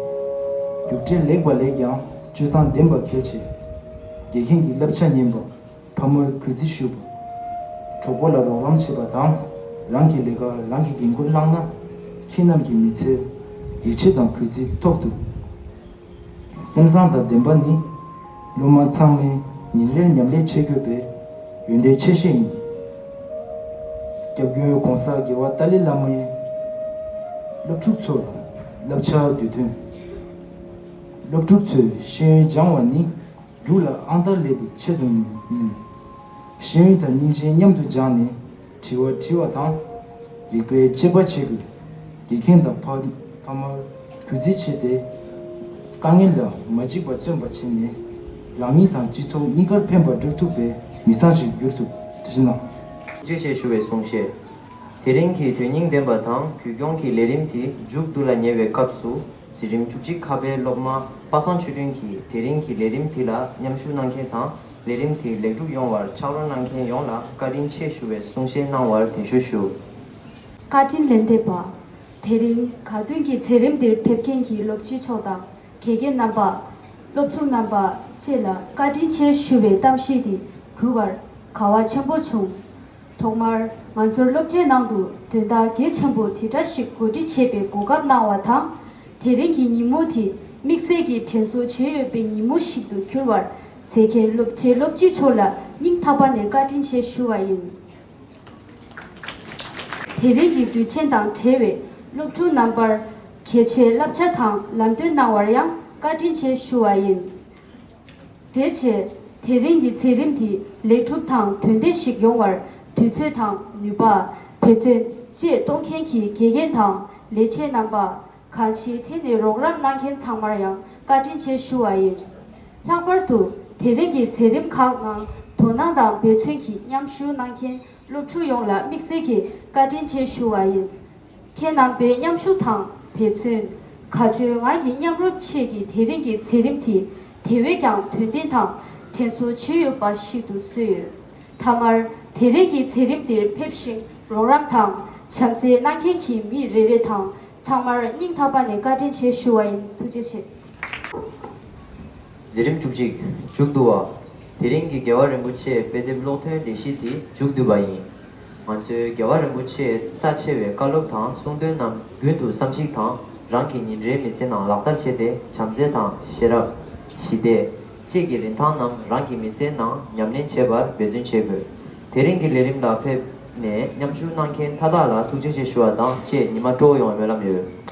རྒྱུགས་སྤྲོད་ལེགས་པ་ལས་ཀྱང་སྤྱོད་བཟང་ལྡན་པ་གལ་ཆེ། དགེ་རྒན་གྱི་བསླབ་བྱ་ཉན་པ། ཕ་མར་གུས་བརྩི་ཞུ་བ། གྲོགས་པོ་ལ་རོགས་རམ་བྱེད་པ་དང་། རང་གི་ལས་ཀར་རང་གིས་འགན་ཁུར་བླངས་ན། ཁྱེད་རྣམས་ཀྱི་མི་ཚེར་ཡིད་ཆེས་དང་གུས་བརྩི་ཐོབ་ཐུབ། སེམས་བཟང་དང་ལྡན་པ་ནི། སློབ་མ་ཚང་མས་ཉིན་རེར་ཉམས་ལེན་བྱེད་དགོས་པའི་ཡོན་ཏན་ཆེ་ཤོས་ཡིན། སྐྱབས་མགོན་༸གོང་ས་༸རྒྱལ་བ་ཏཱ་ལའི་བླ་མས་སློབ་ཕྲུག་ཚོར་བསླབ་བྱ་བསྡུས་དོན། སློབ་ཕྲུག་ཚོས་ཤེས་ཡོན་སྦྱང་བ་ནི། རྒྱུགས་ལ་ཨང་རྟགས་སླེབས་པའི་ཆེད་ཙམ་ཡིན། ཤེས་ཡོན་དང་སྙིང་རྗེ་མཉམ་དུ་སྦྱངས་ནས། དྲི་བ་དྲི་བ་དང་། རིག་པའི་དཔྱད་པ་བྱེད་དགོས། དགེ་རྒན་དང་ཕ་ཕ་མར་གུས་བརྩི་བྱས་ཏེ། དཀའ་ངལ་ལ་མ་འཇིགས་པར་བརྩོན་པ་བྱས་ནས། རང་ཉིད་དང་སྤྱི་ཚོགས་གཉིས་ཀར་ཕན་པ་སྒྲུབ་ཐུབ་པའི་མི་ཚང་ཞིག་འགྱུར་ཐུབ། ཐུགས་རྗེ་གནང་། ཐུགས་རྗེ་ཆེ་ཞུ་བའི་གསུང་བཤད། དེ་རིང་གི་དོན་སྙིང་ལྡན་པ་དང་རྒྱུས་སྐྱོང་གི་ལས་རིམ་དེ་མཇུག་བསྡུ་ལ་ཉེ་བའི་སྐབས་སུ། འཛིན་རིམ་བཅུ་གཅིག་ཁ་པའི་སློབ་མ་པ་སངས་ཆོས་སྒྲོན་གྱིས་དེ་རིང་གི་ལས་རིམ་དེ་ལ་མཉམ་ཞུགས་གནང་མཁན་དང་། ལས་རིམ་དེ་ལེགས་གྲུབ་ཡོང་བར་ཕྱག་རོགས་གནང་མཁན་ཡོངས་ལ་བཀའ་དྲིན་ཆེ་ཞུ་བའི་གསུང་བཤད་གནང་བར་དྲན་ཤུགས་ཞུ། བཀའ་དྲིན་ལན་འདེབས་པ། དེ་རིང་དགའ་སྟོན་གྱི་མཛད་རིམ་འདིར་ཕེབས་མཁན་གྱི་སློབ་སྤྱི་མཆོག་དང་། དགེ་རྒན་རྣམ་པ། སློབ་ཕྲུག་རྣམ་པ་བཅས་ལ་བཀའ་དྲིན་ཆེ་ཞུ་བའི་གཏམ་བཤད་འདི་གུས་པར་དགའ་བ་ཆེན་པོ་བྱུང་། ཐོག་མར་ང་ཚོར་སློབ་གྲྭའི་ནང་དུ་དོན་དག་གལ་ཆེན་པོ་དེ་འདྲ་ཞིག་གོ་སྒྲིག་བྱེད་པའི་གོ་སྐབས་གནང་བ་དང་། དེ་རིང་གི་ཉིན་མོ་དེ་དམིགས་བསལ་གྱི་དྲན་གསོ་བྱེད་འོས་པའི་ཉིན་མོ་ཞིག་ཏུ་གྱུར་བར། མཛད་མཁན་སློབ་གྲྭའི་སློབ་སྤྱི་མཆོག་ལ་སྙིང་ཐག་པ་ནས་བཀའ་དྲིན་ཆེ་ཞུ་བ་ཡིན། དེ་རིང་གི་དུས་ཆེན་དང་འབྲེལ་བའི་སློབ་ཕྲུག་རྣམ་པར་གལ་ཆེའི་བསླབ་བྱ་དང་ལམ་སྟོན་གནང་བར་ཡང་བཀའ་དྲིན་ཆེ་ཞུ་བ་ཡིན། དེ་བྱས། དེ་རིང་གི་མཛད་རིམ་འདི་ལེགས་གྲུབ་དང་དོན་ལྡན་ཞིག་ཡོང་བར་དུས་ཚོད་དང་ནུས་པ། འབད་བརྩོན་བཅས་གཏོང་མཁན་གྱི་དགེ་རྒན་དང་ལས་བྱེད་རྣམ་པ། གང་ཅིའི་ཐད་ནས་རོགས་རམ་གནང་མཁན་ཚང་མར་ཡང་བཀའ་དྲིན་ཆེ་ཞུ་བ་ཡིན། ལྷག་པར་དུ་དེ་རིང་གི་མཛད་རིམ་ཁག་ནང་དོ་སྣང་དང་འབད་བརྩོན་གྱིས་མཉམ་ཞུགས་གནང་མཁན་སློབ་ཕྲུག་ཡོངས་ལ་དམིགས་བསལ་གྱིས་བཀའ་དྲིན་ཆེ་ཞུ་བ་ཡིན། ཁྱེད་རྣམ་པའི་མཉམ་ཞུགས་དང་འབད་བརྩོན། དགའ་སྤྲོའི་ངང་གིས་མཉམ་རུབ་བཅས་ཀྱིས་དེ་རིང་གི་མཛད་རིམ་དེ་དེ་བས་ཀྱང་དོན་ལྡན་དང་དྲན་གསོ་བྱེད་འོས་པ་ཞིག་ཏུ་བཟོས་ཡོད། མཐའ་མར་དེ་རིང་གི་མཛད་རིམ་འདིར་ཕེབས་ཤིང་རོགས་རམ་དང་བྱམས་བརྩེ་གནང་མཁན་གྱི་མི་རེ་རེ་དང་ཚང་མར་སྙིང་ཐག་པ་ནས་བཀའ་དྲིན་ཆེ་ཞུ་བ་ཡིན། ཐུགས་རྗེ་ཆེ། མཛད་རིམ་བཅུ་གཅིག་མཇུག་བསྡུ་བ། དེ་རིང་གི་རྒྱལ་བ་རིན་པོ་ཆེའི་དཔེ་དེབ་ཀློག་ཐུན་ལས་གཞི་དེ་མཇུག་བསྡུས་པ་ཡིན། ང་ཚོས་རྒྱལ་བ་རིན་པོ་ཆེའི་རྩ་ཆེ་བའི་བཀའ་སློབ་དང་གསུང་དོན་རྣམས་རྒྱུན་དུ་བསམ་གཞིག་དང་རང་གི་ཉིན་རེའི་མི་ཚེ་ནང་ལག་བསྟར་བྱས་ཏེ་བྱམས་བརྩེ་དང་ཤེས་རབ། ཞི་བདེ། བཅས་ཀྱི་རིན་ཐང་རྣམས་རང་གི་མི་ཚེའི་ནང་ཉམས་ལེན་བྱེད་པར་འབད་བརྩོན་བྱེད་དགོས། དེ་རིང་གི་ལས་རིམ་ལ་ཕེབས་ནས་མཉམ་ཞུགས་གནང་མཁན་མཐའ་དག་ལ་ཐུགས་རྗེ་ཆེ་ཞུ་བ་དང་བཅས་ཉི་མ་སྤྲོ་བོ་ཡོང་བའི་སྨོན་ལམ་ཡོད།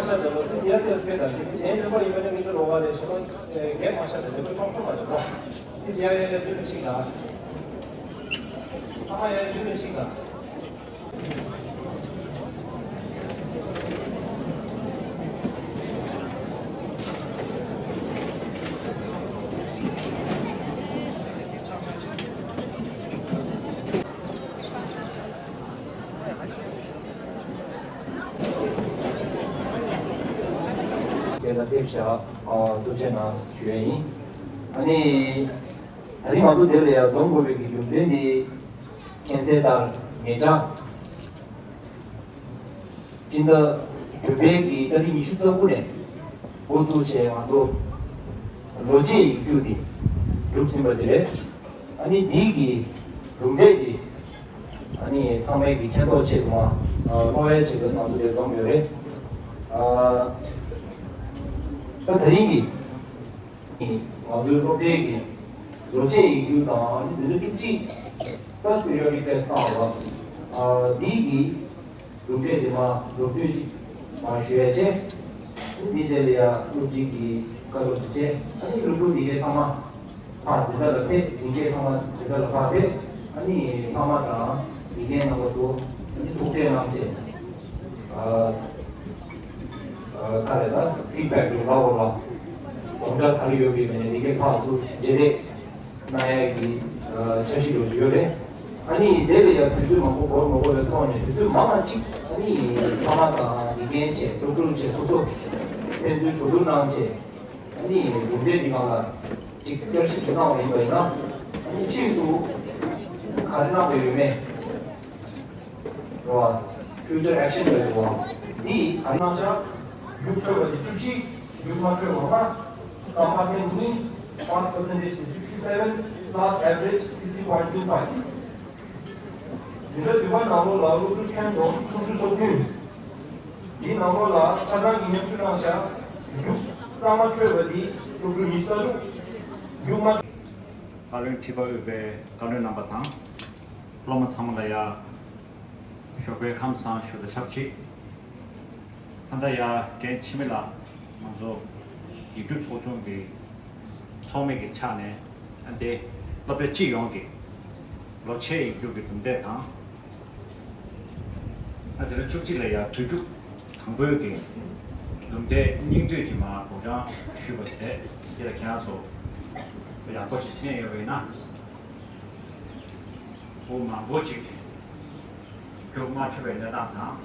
ཤ་དེ་ལོ་ཏི་སི་ཡ་སི་ཡ་སི་པེ་དང་ཏི་སི་དེ་མེན་པར་ཡིན་པ་ནི་མི་ཚོ་རོགས་པ་རེད་ཤ་ལོ་རྒན་མ་ཤ་དེ་ལོ་ཆུང་ཆུང་མ་ཆུང་ཏི་སི་ཡ་ཡ་ཡ་རྒྱུ་ནི་ཤིག་ལ། ཚང་མ་ཡ་ཡ་རྒྱུ་ནི་ཤིག་ལ། སྐད་ཆ་ཐེབས་བཞག་ཐུགས་རྗེ་གནང་ཞུ་ཡ་ཡིན། ཨ་ནི། ད་རིང་ང་ཚོ་འདིར་ལ་ཡ་འཛོམས་དགོས་པའི་གི་རྒྱུ་མཚན་འདི་མཁྱེན་གསལ་ལྟར་ངེད་ཅག་སྤྱི་ཟླ་བདུན་པའི་གི་ཏ་རིག་ཉི་ཤུ་རྩ་དགུ་ནས་འགོ་བཙུགས་བྱས་ང་ཚོ་ལོ་ཕྱེད་ཡིག་རྒྱུགས་འདི་གྲུབ་ཟིན་པ་དེ་རེད། ཨ་ནི་འདི་གི་གྲུབ་འབྲས་འདི་ཨ་ནི་ཚང་མས་ཀྱི་མཁྱེན་རྟོགས་ཆེད་དུ་མ་ཨ་གློག་ཡའི་ཆེད་དུ་ང་ཚོ་འདིར་འཛོམས་ཡོད་རེད། ཨ་ད་ད་རིང་གི་ང་ཚོའི་སློབ་གྲྭའི་གི་ལོ་ཕྱེད་ཡིག་རྒྱུགས་དང་ཨ་ནི་འཛིན་གྲྭ་བཅུ་གཅིག་first periodic test བཏང་བ་ཨ་འདི་གི་གྲུབ་འབྲས་དེ་མ་མདོར་བསྡུས་ཅིག་མ་ཞུ་ཡ་བྱས། འདི་རྗེས་ལ་ཡ་སློབ་སྤྱི་གི་བཀའ་སློབ་དེ་བྱས་ཨ་ནི་སློབ་ཕྲུག་འདི་གའི་ཚང་མ་ཕར་འཛིན་གྲྭ་ལ་ཕེབས། འཛིན་གྲྭའི་ཚང་མ་འཛིན་གྲྭ་ལ་ཕར་ཕེབས། ཨ་ནི་ཕ་མ་དང་དགེ་རྒན་རྣམ་པ་ཚོ་ཨ་ནི་ཐུག་འཕྲད་གནང་བྱས། ཨ་ཨ་ག་རེ་ད་ཕིཌ་བེག་རེད་ལབ་དགོས་ལ། དགོངས་འཆར་ག་རེ་ཡོད་པའི་མི་ནས་འདི་གའི་ཕར་ཚུར་བརྗེ་རེས་གནང་ཡ་གི་འཆར་གཞི་ཡོད་ཡོད་རེད། ཨ་ནི་དེ་ལ་ཡང་དུས་ཚོད་མང་པོ་འགོར་མི་དགོས་པའི་ཐོག་ནས་དུས་ཚོད་མང་བ་གཅིག་ཨ་ནི་ཕ་མ་དང་དགེ་རྒན་བཅས་སློབ་ཕྲུག་བཅས་སོ་སོ་ཕན་ཚུན་གྲོས་བསྡུར་གནང་བྱས་ཨ་ནི་གྲུབ་འབྲས་འདི་སྒང་ལ་གཅིག་བསྐྱར་ཞིབ་ཅིག་གནང་བ་ཡིན་པ་ཡིན་ན་ཨ་ནི་ཕྱིས་སུ་ག་རེ་གནང་དགོས་ཡོད་མེད། རེད་བ། future action ལབ་ཀྱི་རེད་བ། འདི་ག་རེ་གནང་ཆ། རྒྱུགས་འཕྲོད་པ་དེ་བཅུ་བཞི། རྒྱུགས་མ་འཕྲོད་པ་ལྔ། སྐར་མ་ཐེངས་གཉིས། pass percentage དེ་sixty seven plus average sixty point two five། འཛིན་གྲྭ་བདུན་པ་ནང་ལོགས་ལ་སློབ་ཕྲུག་ཁྱོན་བསྡོམས་སུམ་ཅུ་སོ་བདུན། འདིའི་ནང་ལོགས་ལ་ཆ་ཚང་གི་མཉམ་ཞུགས་གནང་བཞག་རྒྱུགས་གཙང་མ་འཕྲོད་པ་འདི་སློབ་ཕྲུག་ཉི་ཤུ་རྩ་དྲུག་རྒྱུགས་མ། བཀའ་བློན་ཁྲི་པ་དབུས་པའི་བཀའ་བློན་རྣམ་པ་དང་། སློབ་མ་ཚང་མ་ལ་ཡ། ཞོགས་པའི་ཁམས་བཟང་ཞུ་དང་ཆབས་ཅིག་ད་ལྟ་ཡ་རྒན་འཆི་མེད་ལགས་ང་ཚོ་ཡིག་རྒྱུགས་ཚོགས་ཆུང་གི་ཚོགས་མི་གི་ཕྱག་ནས་ཨ་འདི་སློབ་གྲྭ་སྤྱི་ཡོངས་ཀྱི་ལོ་ཕྱེད་ཡིག་རྒྱུགས་ཀྱི་གྲུབ་འབྲས་དང་། ཨ་འཛིན་གྲྭ་བཅུ་གཅིག་ལ་ཡ་དུས་རྒྱུགས་དང་པོའི་གི་གྲུབ་འབྲས་སྙིང་བསྡུས་ཀྱི་མ་དགོངས་འཆར་ཞུས་པ་དེ་རེད། འདི་ལ་ཁྱེད་རང་ཚོ་ཡག་པོ་ཞིག་གསན་ཡོད་པ་ཡིན་ན། འབུ་མང་པོ་ཅིག་རྒྱུགས་མ་ཐུབ་པའི་གནས་སྟངས་དང་།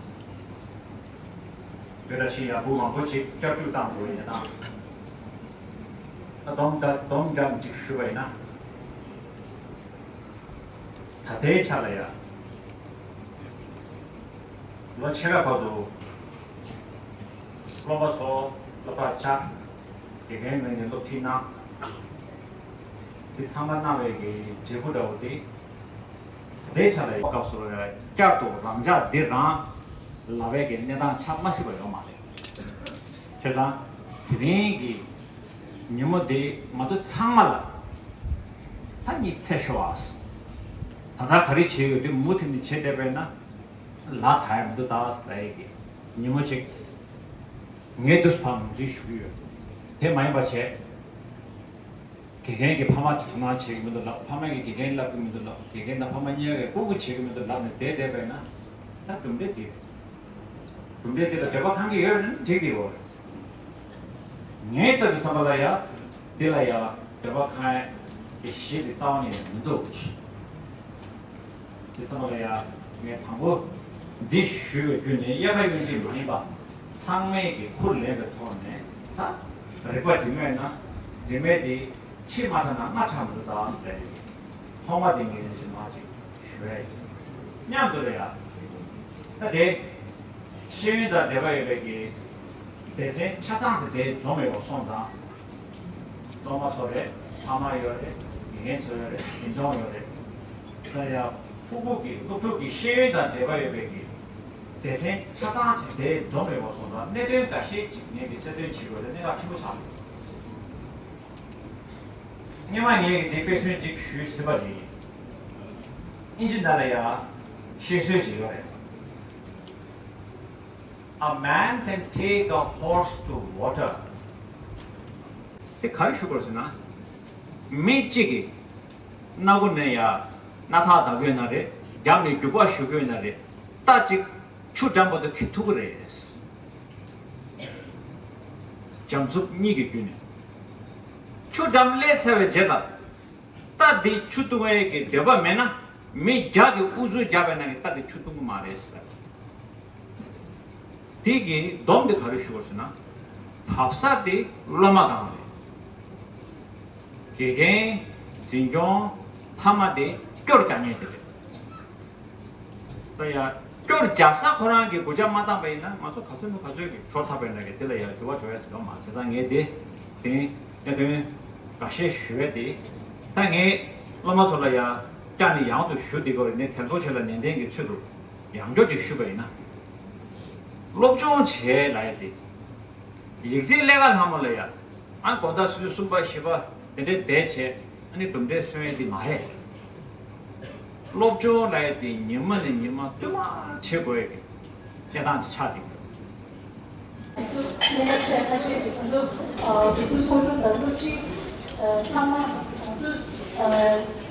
དེ་འདྲ་ཞིག་ཡང་འབུ་མང་པོ་ཅིག་བསྐྱར་རྒྱུགས་བཏང་དགོས་པའི་གནས་སྟངས། ད་སྡོམ་ད་སྡོམ་རྒྱག་ཅིག་ཞུས་པ་ཡིན་ན། ད་ལྟའི་ཆ་ལ་ཡང་ལོ་ཕྱེད་ཀ་བར་དུ་སློབ་མ་ཚོ་སློབ་གྲྭར་བཅར། དགེ་རྒན་ངོས་ནས་སློབ་ཁྲིད་གནང་། དེ་ཚང་མ་གནང་བའི་གི་འབྲས་བུ་འདྲ་བོ་དེ། ད་ལྟའི་ཆ་ལ་སྐབས་སུ་བསྐྱར་དུ་རང་འཇགས་འདི་རང་ལབ་པའི་གི་གནས་སྟངས་ཆགས་མ་སྲིད་པ་ཡོད་མ་རེད། བྱས་ཙང་དེ་རིང་གི་ཉིན་མོ་འདི་ང་ཚོ་ཚང་མ་ལ་ད་གཉིད་སད་ཤོག་ཨ། ད་ལྟ་ག་རེ་བྱས་ཡོད་དེ་མུ་མཐུད་ནས་བྱས་བསྡད་པས་ན་ལ་ད་ཡ་མི་འདུག་ད་ཟེར་ཡ་གི་ཉིན་མོ་ཅིག་ངས་འདུག་ཕར་ངོས་འཛིན་ཞུ་གི་ཡོད། དེ་མ་ཡིན་པ་བྱས། དགེ་རྒན་གྱིས་ཕ་མ་དེ་དོ་སྣང་བྱེད་ཀྱི་མི་འདུག་ལབ། ཕ་མ་གིས་དགེ་རྒན་བསླབ་ཀྱི་མི་འདུག་ལབ། དགེ་རྒན་དང་ཕ་མ་གཉིས་ཀས་ཀུ་ཀུ་བྱེད་ཀྱི་མི་འདུག་ལབ་ནས་བསྡད་བསྡད་པས་ན་ད་གྲུབ་འབྲས་འདི་རེད། གྲུབ་འབྲས་འདི་ལ་འདོད་པ་ཁེངས་ཀྱི་ཡོད་རེད་ན་འགྲིག་གི་ཡོད་རེད། ངའི་ལྟ་བུའི་བསམ་པ་ལ་ཡ་འདི་ལ་ཡ་འདོད་པ་ཁེངས་ཡ་གི་གཞི་འདི་རྩ་བ་ནས་མི་འདུག་དེ་བསམ་པ་ལ་ཡ་ངས་དང་པོ་འདི་ཞུས་པའི་བརྒྱུད་ནས་དབྱེ་བ་དབྱེ་འབྱེད་མ་ཡིན་པ་ཚང་མས་ཀྱི་ཁུར་ལེན་པའི་ཐོག་ནས་ད་རིག་པ་སྒྲིམ་མེད་ན་སྒྲིམ་མེད་དེ། ཕྱི་མ་ཐ་ན་སྔ་དྲགས་མི་འདུག་ད་ཟེར་ཡོད། ཐོག་མ་དེ་ངས་ཞིག་མ་ཅིག་ཞུ་ཡ་ཡིན། མཉམ་དུ་ལ་ཡ། ད་དེ། ཤེས་ཡོན་དང་འབྲེལ་བ་ཡོད་པའི་གི་སྡེ་ཚན་ཆ་ཚང་ཞིག་དེ་འཛོམས་ཡོད་པ་སོང་ཙང་། སློབ་མ་ཚོ་རེད། ཕ་མ་ཡོད་རེད། དགེ་རྒན་ཚོ་ཡོད་རེད། འཛིན་སྐྱོང་ཡོད་རེད། ད་ཡ། ཕྲུ་གུ་གི་སློབ་ཕྲུག་གི་ཤེས་ཡོན་དང་འབྲེལ་བ་ཡོད་པའི་གི་སྡེ་ཚན་ཆ་ཚང་ཞིག་དེ་འཛོམས་ཡོད་པ་སོང་ཙང་གནད་དོན་འགའ་ཤས་ཅིག་ངས་གི་གསལ་སྟོན་བྱེད་དགོས་རེད། གནད་འགག་ཆེན་པོ་ཆགས་འདུག་སྔོན་མ་ངས་ཀྱིས་འདི་དཔེ་མཚོན་ཅིག་ཞུས་ཟིན་པ་རེད། ཨིན་ཇི་ནང་ལ་ཡང་བཤད་སྲོལ་ཅིག་ཡོད་རེད། A man can take a horse to water. དེ་ག་རེ་ཞུ་དགོས་ཟེར་ན། མི་གཅིག་གིས་སྣ་སྒོ་ནས་ཡར་སྣ་ཐག་བདའ་དགོས་ན་རེད། རྒྱབ་ནས་རྒྱུག་པ་ཞུ་དགོས་ན་རེད། རྟ་གཅིག་ཆུ་འགྲམ་བར་དུ་འཁྱེར་ཐུབ་ཀྱི་རེད། འཇམ་རྩུབ་གཉིས་ཀྱི་བརྒྱུད་ནས། ཆུ་འགྲམ་སླེབས་ཚར་བའི་རྗེས་ལ། རྟ་འདི་ཆུ་བཏུང་ཡས་ཀྱི་འདོད་པ་མེད་ན། མི་བརྒྱ་གིས་ཨུ་ཚུགས་བརྒྱབ་པ་ཡིན་ན་རྟ་འདི་ཆུ་བཏུང་གི་མ་རེད་ཟེར། དེ་གི་སྡོམ་དེ་ག་རེ་ཞུ་དགོས་ཟེར་ན། བབས་ས་དེ་སློབ་མ་དང་རེད། དགེ་རྒན། འཛིན་སྐྱོང་། ཕ་མ་དེ་སྐྱོར་རྒྱག་མཁན་དེ་རེད། ད་ཡ། སྐྱོར་རྒྱག་ས་ཁོ་རང་གི་གུ་ཅག་མ་བཏང་པ་ཡིན་ན། ང་ཚོ་ག་ཚོད་མི་ག་ཚོད་ཀྱི་གྲོ་འཐག་པའི་ནང་གི་དེ་ལ་ཡ་འགྱུར་བ་འགྲོ་ཡ་ཟེར་བ་མ་རེད། བྱས་ཙང་ངས་དེ་དེ་གནད་དོན་འགའ་ཤས་ཞུ་ཡ་དེ། ད་ངས་སློབ་མ་ཚོ་ལ་ཡ་བསྐྱར་ནས་ཡང་དུ་ཞུ་བསྡད་དགོས་རེད། ངས་དེ་ཚོ་ཆེད་ལ་ནན་ཏན་གྱི་ཚུལ་དུ་ཡང་བསྐྱར་ཅིག་ཞུས་པ་ཡིན་ན། སློབ་སྦྱོང་བྱས་ལབ་ཡ་དེ། ཡིག་ཚད་ཀླད་ཀ་ལྷ་མོ་ལ་ཡ། ཨ་དགོང་དག་སུད་གསུམ་པ་བཞི་པ་དེ་འདྲའི་བསྡད་བྱས། ཨ་ནི་གྲུབ་འབྲས་སོན་ཡས་དེ་མ་རེད། སློབ་སྦྱོང་ལབ་ཡས་དེ་ཉི་མ་ནས་ཉི་མ་བསྟུད་མར་བྱེད་དགོས་ཡས་ཀྱི་གནས་སྟངས་ཅིག་ཆགས་བསྡད་ཡོད། དེ་ཚོ་གནད་འགག་ཆེ་ཁ་ཤས་ཤིག་ང་ཚོ་དེ་ཚོའི་ཚོགས་ཆུང་དང་སློབ་ཁྲིད་ཚང་མ་ང་ཚོ་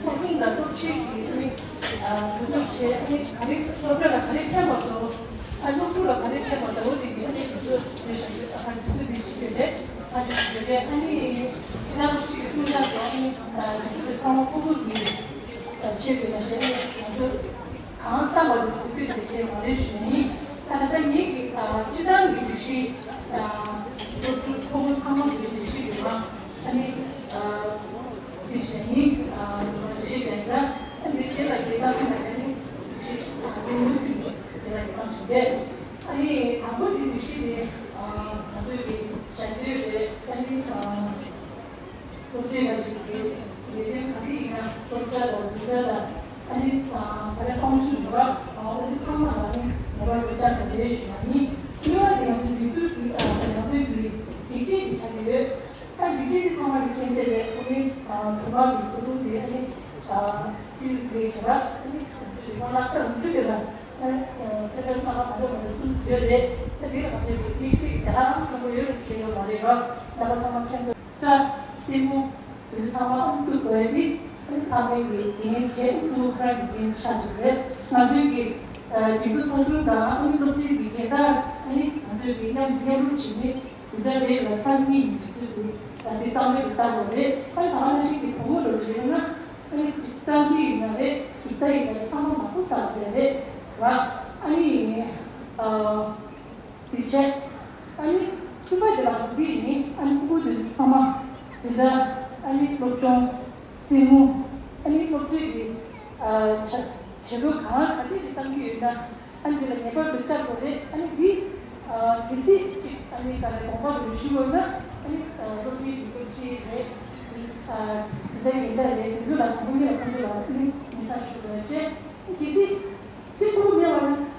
ཚོགས་ཆུང་དང་སློབ་ཁྲིད་ཀྱི་ཨ་ནི་གྲོས་བསྡུར་བྱས། ཨ་ནི་ག་རེ་སློབ་གྲྭ་ལ་ག་རེ་ཕན་པ་འདུག་ཨ་སློབ་ཕྲུག་ལ་ག་རེ་ཕན་པ་འདུག་འོ་དེ་གི་ཨ་ནི་དེ་ཚོ་བྱས་བཞག་ཡོད། ཨ་ཁ་དེ་ཚོ་དེ་ཞིག་ཡོད་རེད། ཨ་ཅོ་ཞིག་ཡོད་རེད། ཨ་ནི་ཁྱེད་རང་སློབ་ཁྲིད་ཀྱི་ཚོགས་ཆུང་དང་ཨ་ནི་དེ་ཚོ་དེ་ཚང་མ་ཕྲུ་གུ་གི་བྱེད་དགོས་མ་ཤེས། ཨ་ནི་ང་ཚོ་གང་བསམ་པ་དེ་བཟོ་རྒྱུ་དེ་དེ་མ་རེད་ཞུ་ནི། ད་ལྟ་ངེད་ཀྱི་སྤྱི་བཏང་གི་སྒྲིག་གཞི་སློབ་ཕྲུག་ཕྲུ་གུ་ཚང་མ་གི་སྒྲིག་གཞི་ཡོད་པ། ཨ་ནི་དེ་བཞིན་སྒྲིག་གཞི་ཡིན་ན། ཨ་ནི་དེ་ལ་དགེ་རྒན་ལ་ཡང་སྒྲིག་གཞི་དེ་ལ་དགེ་རྒན་ཞིག་རེད། ཨ་ནི་དང་པོ་དེ་སྒྲིག་གཞི་དེ་ང་ཚོས་ཀྱི་བྱ་འདོད་རེད། ཨ་ནི། སློབ་ཆེན་ལ་ཞུགས་པའི་ལས་དོན་ག་རེ་ཡིན་ན། སློབ་གྲྭ་དང་འཛིན་གྲྭ་དང་། ཨ་ནི་ག་རེ་ཧྥང་ཤིང་ཡོད་པ། ཨ་ནི་ཚང་མ་ལ་ནི་ངེས་པར་དུ་བཅར་དང་འབྲེལ་ཞུ་བ་ཡིན། གཉིས་པ་དེ་ང་ཚོའི་སྒྲིག་འཛུགས་ཀྱི་ཨ་ང་ཚོའི་གི་སྒྲིག་ཆས་དེ་ཆགས་ཀྱི་ཡོད། ད་སྒྲིག་ཆས་དེ་ཚང་མ་གི་མཁྱེན་གསལ་རེད། ཨ་ནི་དུ་མ་གི་ཁུ་ཐུང་དེ། ཨ་ནི་སིལ་གི་བྱ་བ། ཨ་ནི་རུ་ཅུ་རེད། ང་ལ་ད་རུ་ཅུ་དེ་ལ་ཚེ་ཕན་ལྔ་པ་ད་ལོ་ང་ཚོ་གསུམ་ཞིག་ཡོད་རེད། ད་དེ་ལ་ང་ཚོའི་གི་དམིགས་བསལ་གྱི་དེ་ལ་རང་མཐོན་པོ་ཡོད་རེད། ཁྱེད་ཡོད་མ་རེད་ར། རྣམ་པ་ཚང་མ་མཁྱེན་གསལ། སྐྲ། སེན་མོ། དེ་ཚོ་ཚང་མ་ཨུམ་གཙུག་དགོས་ཡ་དེ། ཨ་ནི་ཕ་མའི་གི་འགན་བྱས། ཕྲུ་གུ་ཁོ་རང་གི་འགན་ཆགས་ཀྱི་རེད། ང་ཚོའི་གི་སྒྲིག་འཛུགས་ཚོགས་ཆུང་དང་། ཨ་ནི་སློབ་ཁྲིད་ཀྱི་འགན་ཁག་ཨ་ནི་ང་ཚོའི་གི་མཉམ་མཉམ་རུབ་བྱས་ནས་སྒྲུབ་གྲྭ་དེ་ལ་ཚང་གཉིས་ཀྱི་སྒྲིག་འཛུགས་དེ་ད་དེ་གཙང་མའི་གི་ལྟ་དགོས་རེད། ཨ་ནི་ད་ག་ནང་བཞིན་གི་བུ་མོ་ལོ་བྱས་ན། ཨ་ནི་སྟངས་འཛིན་ཡིན་ན་རེད། སྒྲིག་ལྟ་ཡིན་ན་རེད། ཚང་མ་ནག་པོ་ལྟ་དགོས་རེད་ར། ཨ་ནི། དེ་བྱས། ཨ་ནི་གསུམ་པ་དེ་ལ་འདི་ཡིན། ཨ་ནི་ཕྲུ་གུ་དེ་ཚོ་ཚང་མ་འཛིན་གྲྭ། ཨ་ནི་སློབ་སྦྱོང་། རྩེད་མོ། ཨ་ནི་སློབ་ཁྲིད་ཀྱི་བྱ་བྱེད་ལུགས་གང་ག་དེ་ཞིག་གཏང་གི་ཡོད་ན། ཨ་ནི་དེ་ལ་ངེས་པར་དུ་བཅར་དགོས་རེད། ཨ་ནི་འདི་གལ་སྲིད་ཅིག་ཨ་ནི་ག་རེ་དགོངས་པ་རེ་ཞུ་དགོས་ན། ཨ་ནི་སློབ་ཁྲིད་ཀྱི་སློབ་ཁྲིད་རེད། འཛིན་གྲྭ་ཡིན་ད་རེད། དེ་ཚོ་ལ་དགོངས་པ་ཡོད་ན་ཁོང་ཚོ་ལ་ཨ་ནི་ཉེ་ས་ཞུ་དགོས་རེད། གལ་སྲིད། དེ་ཁོ་རང་མེད་པ་ན་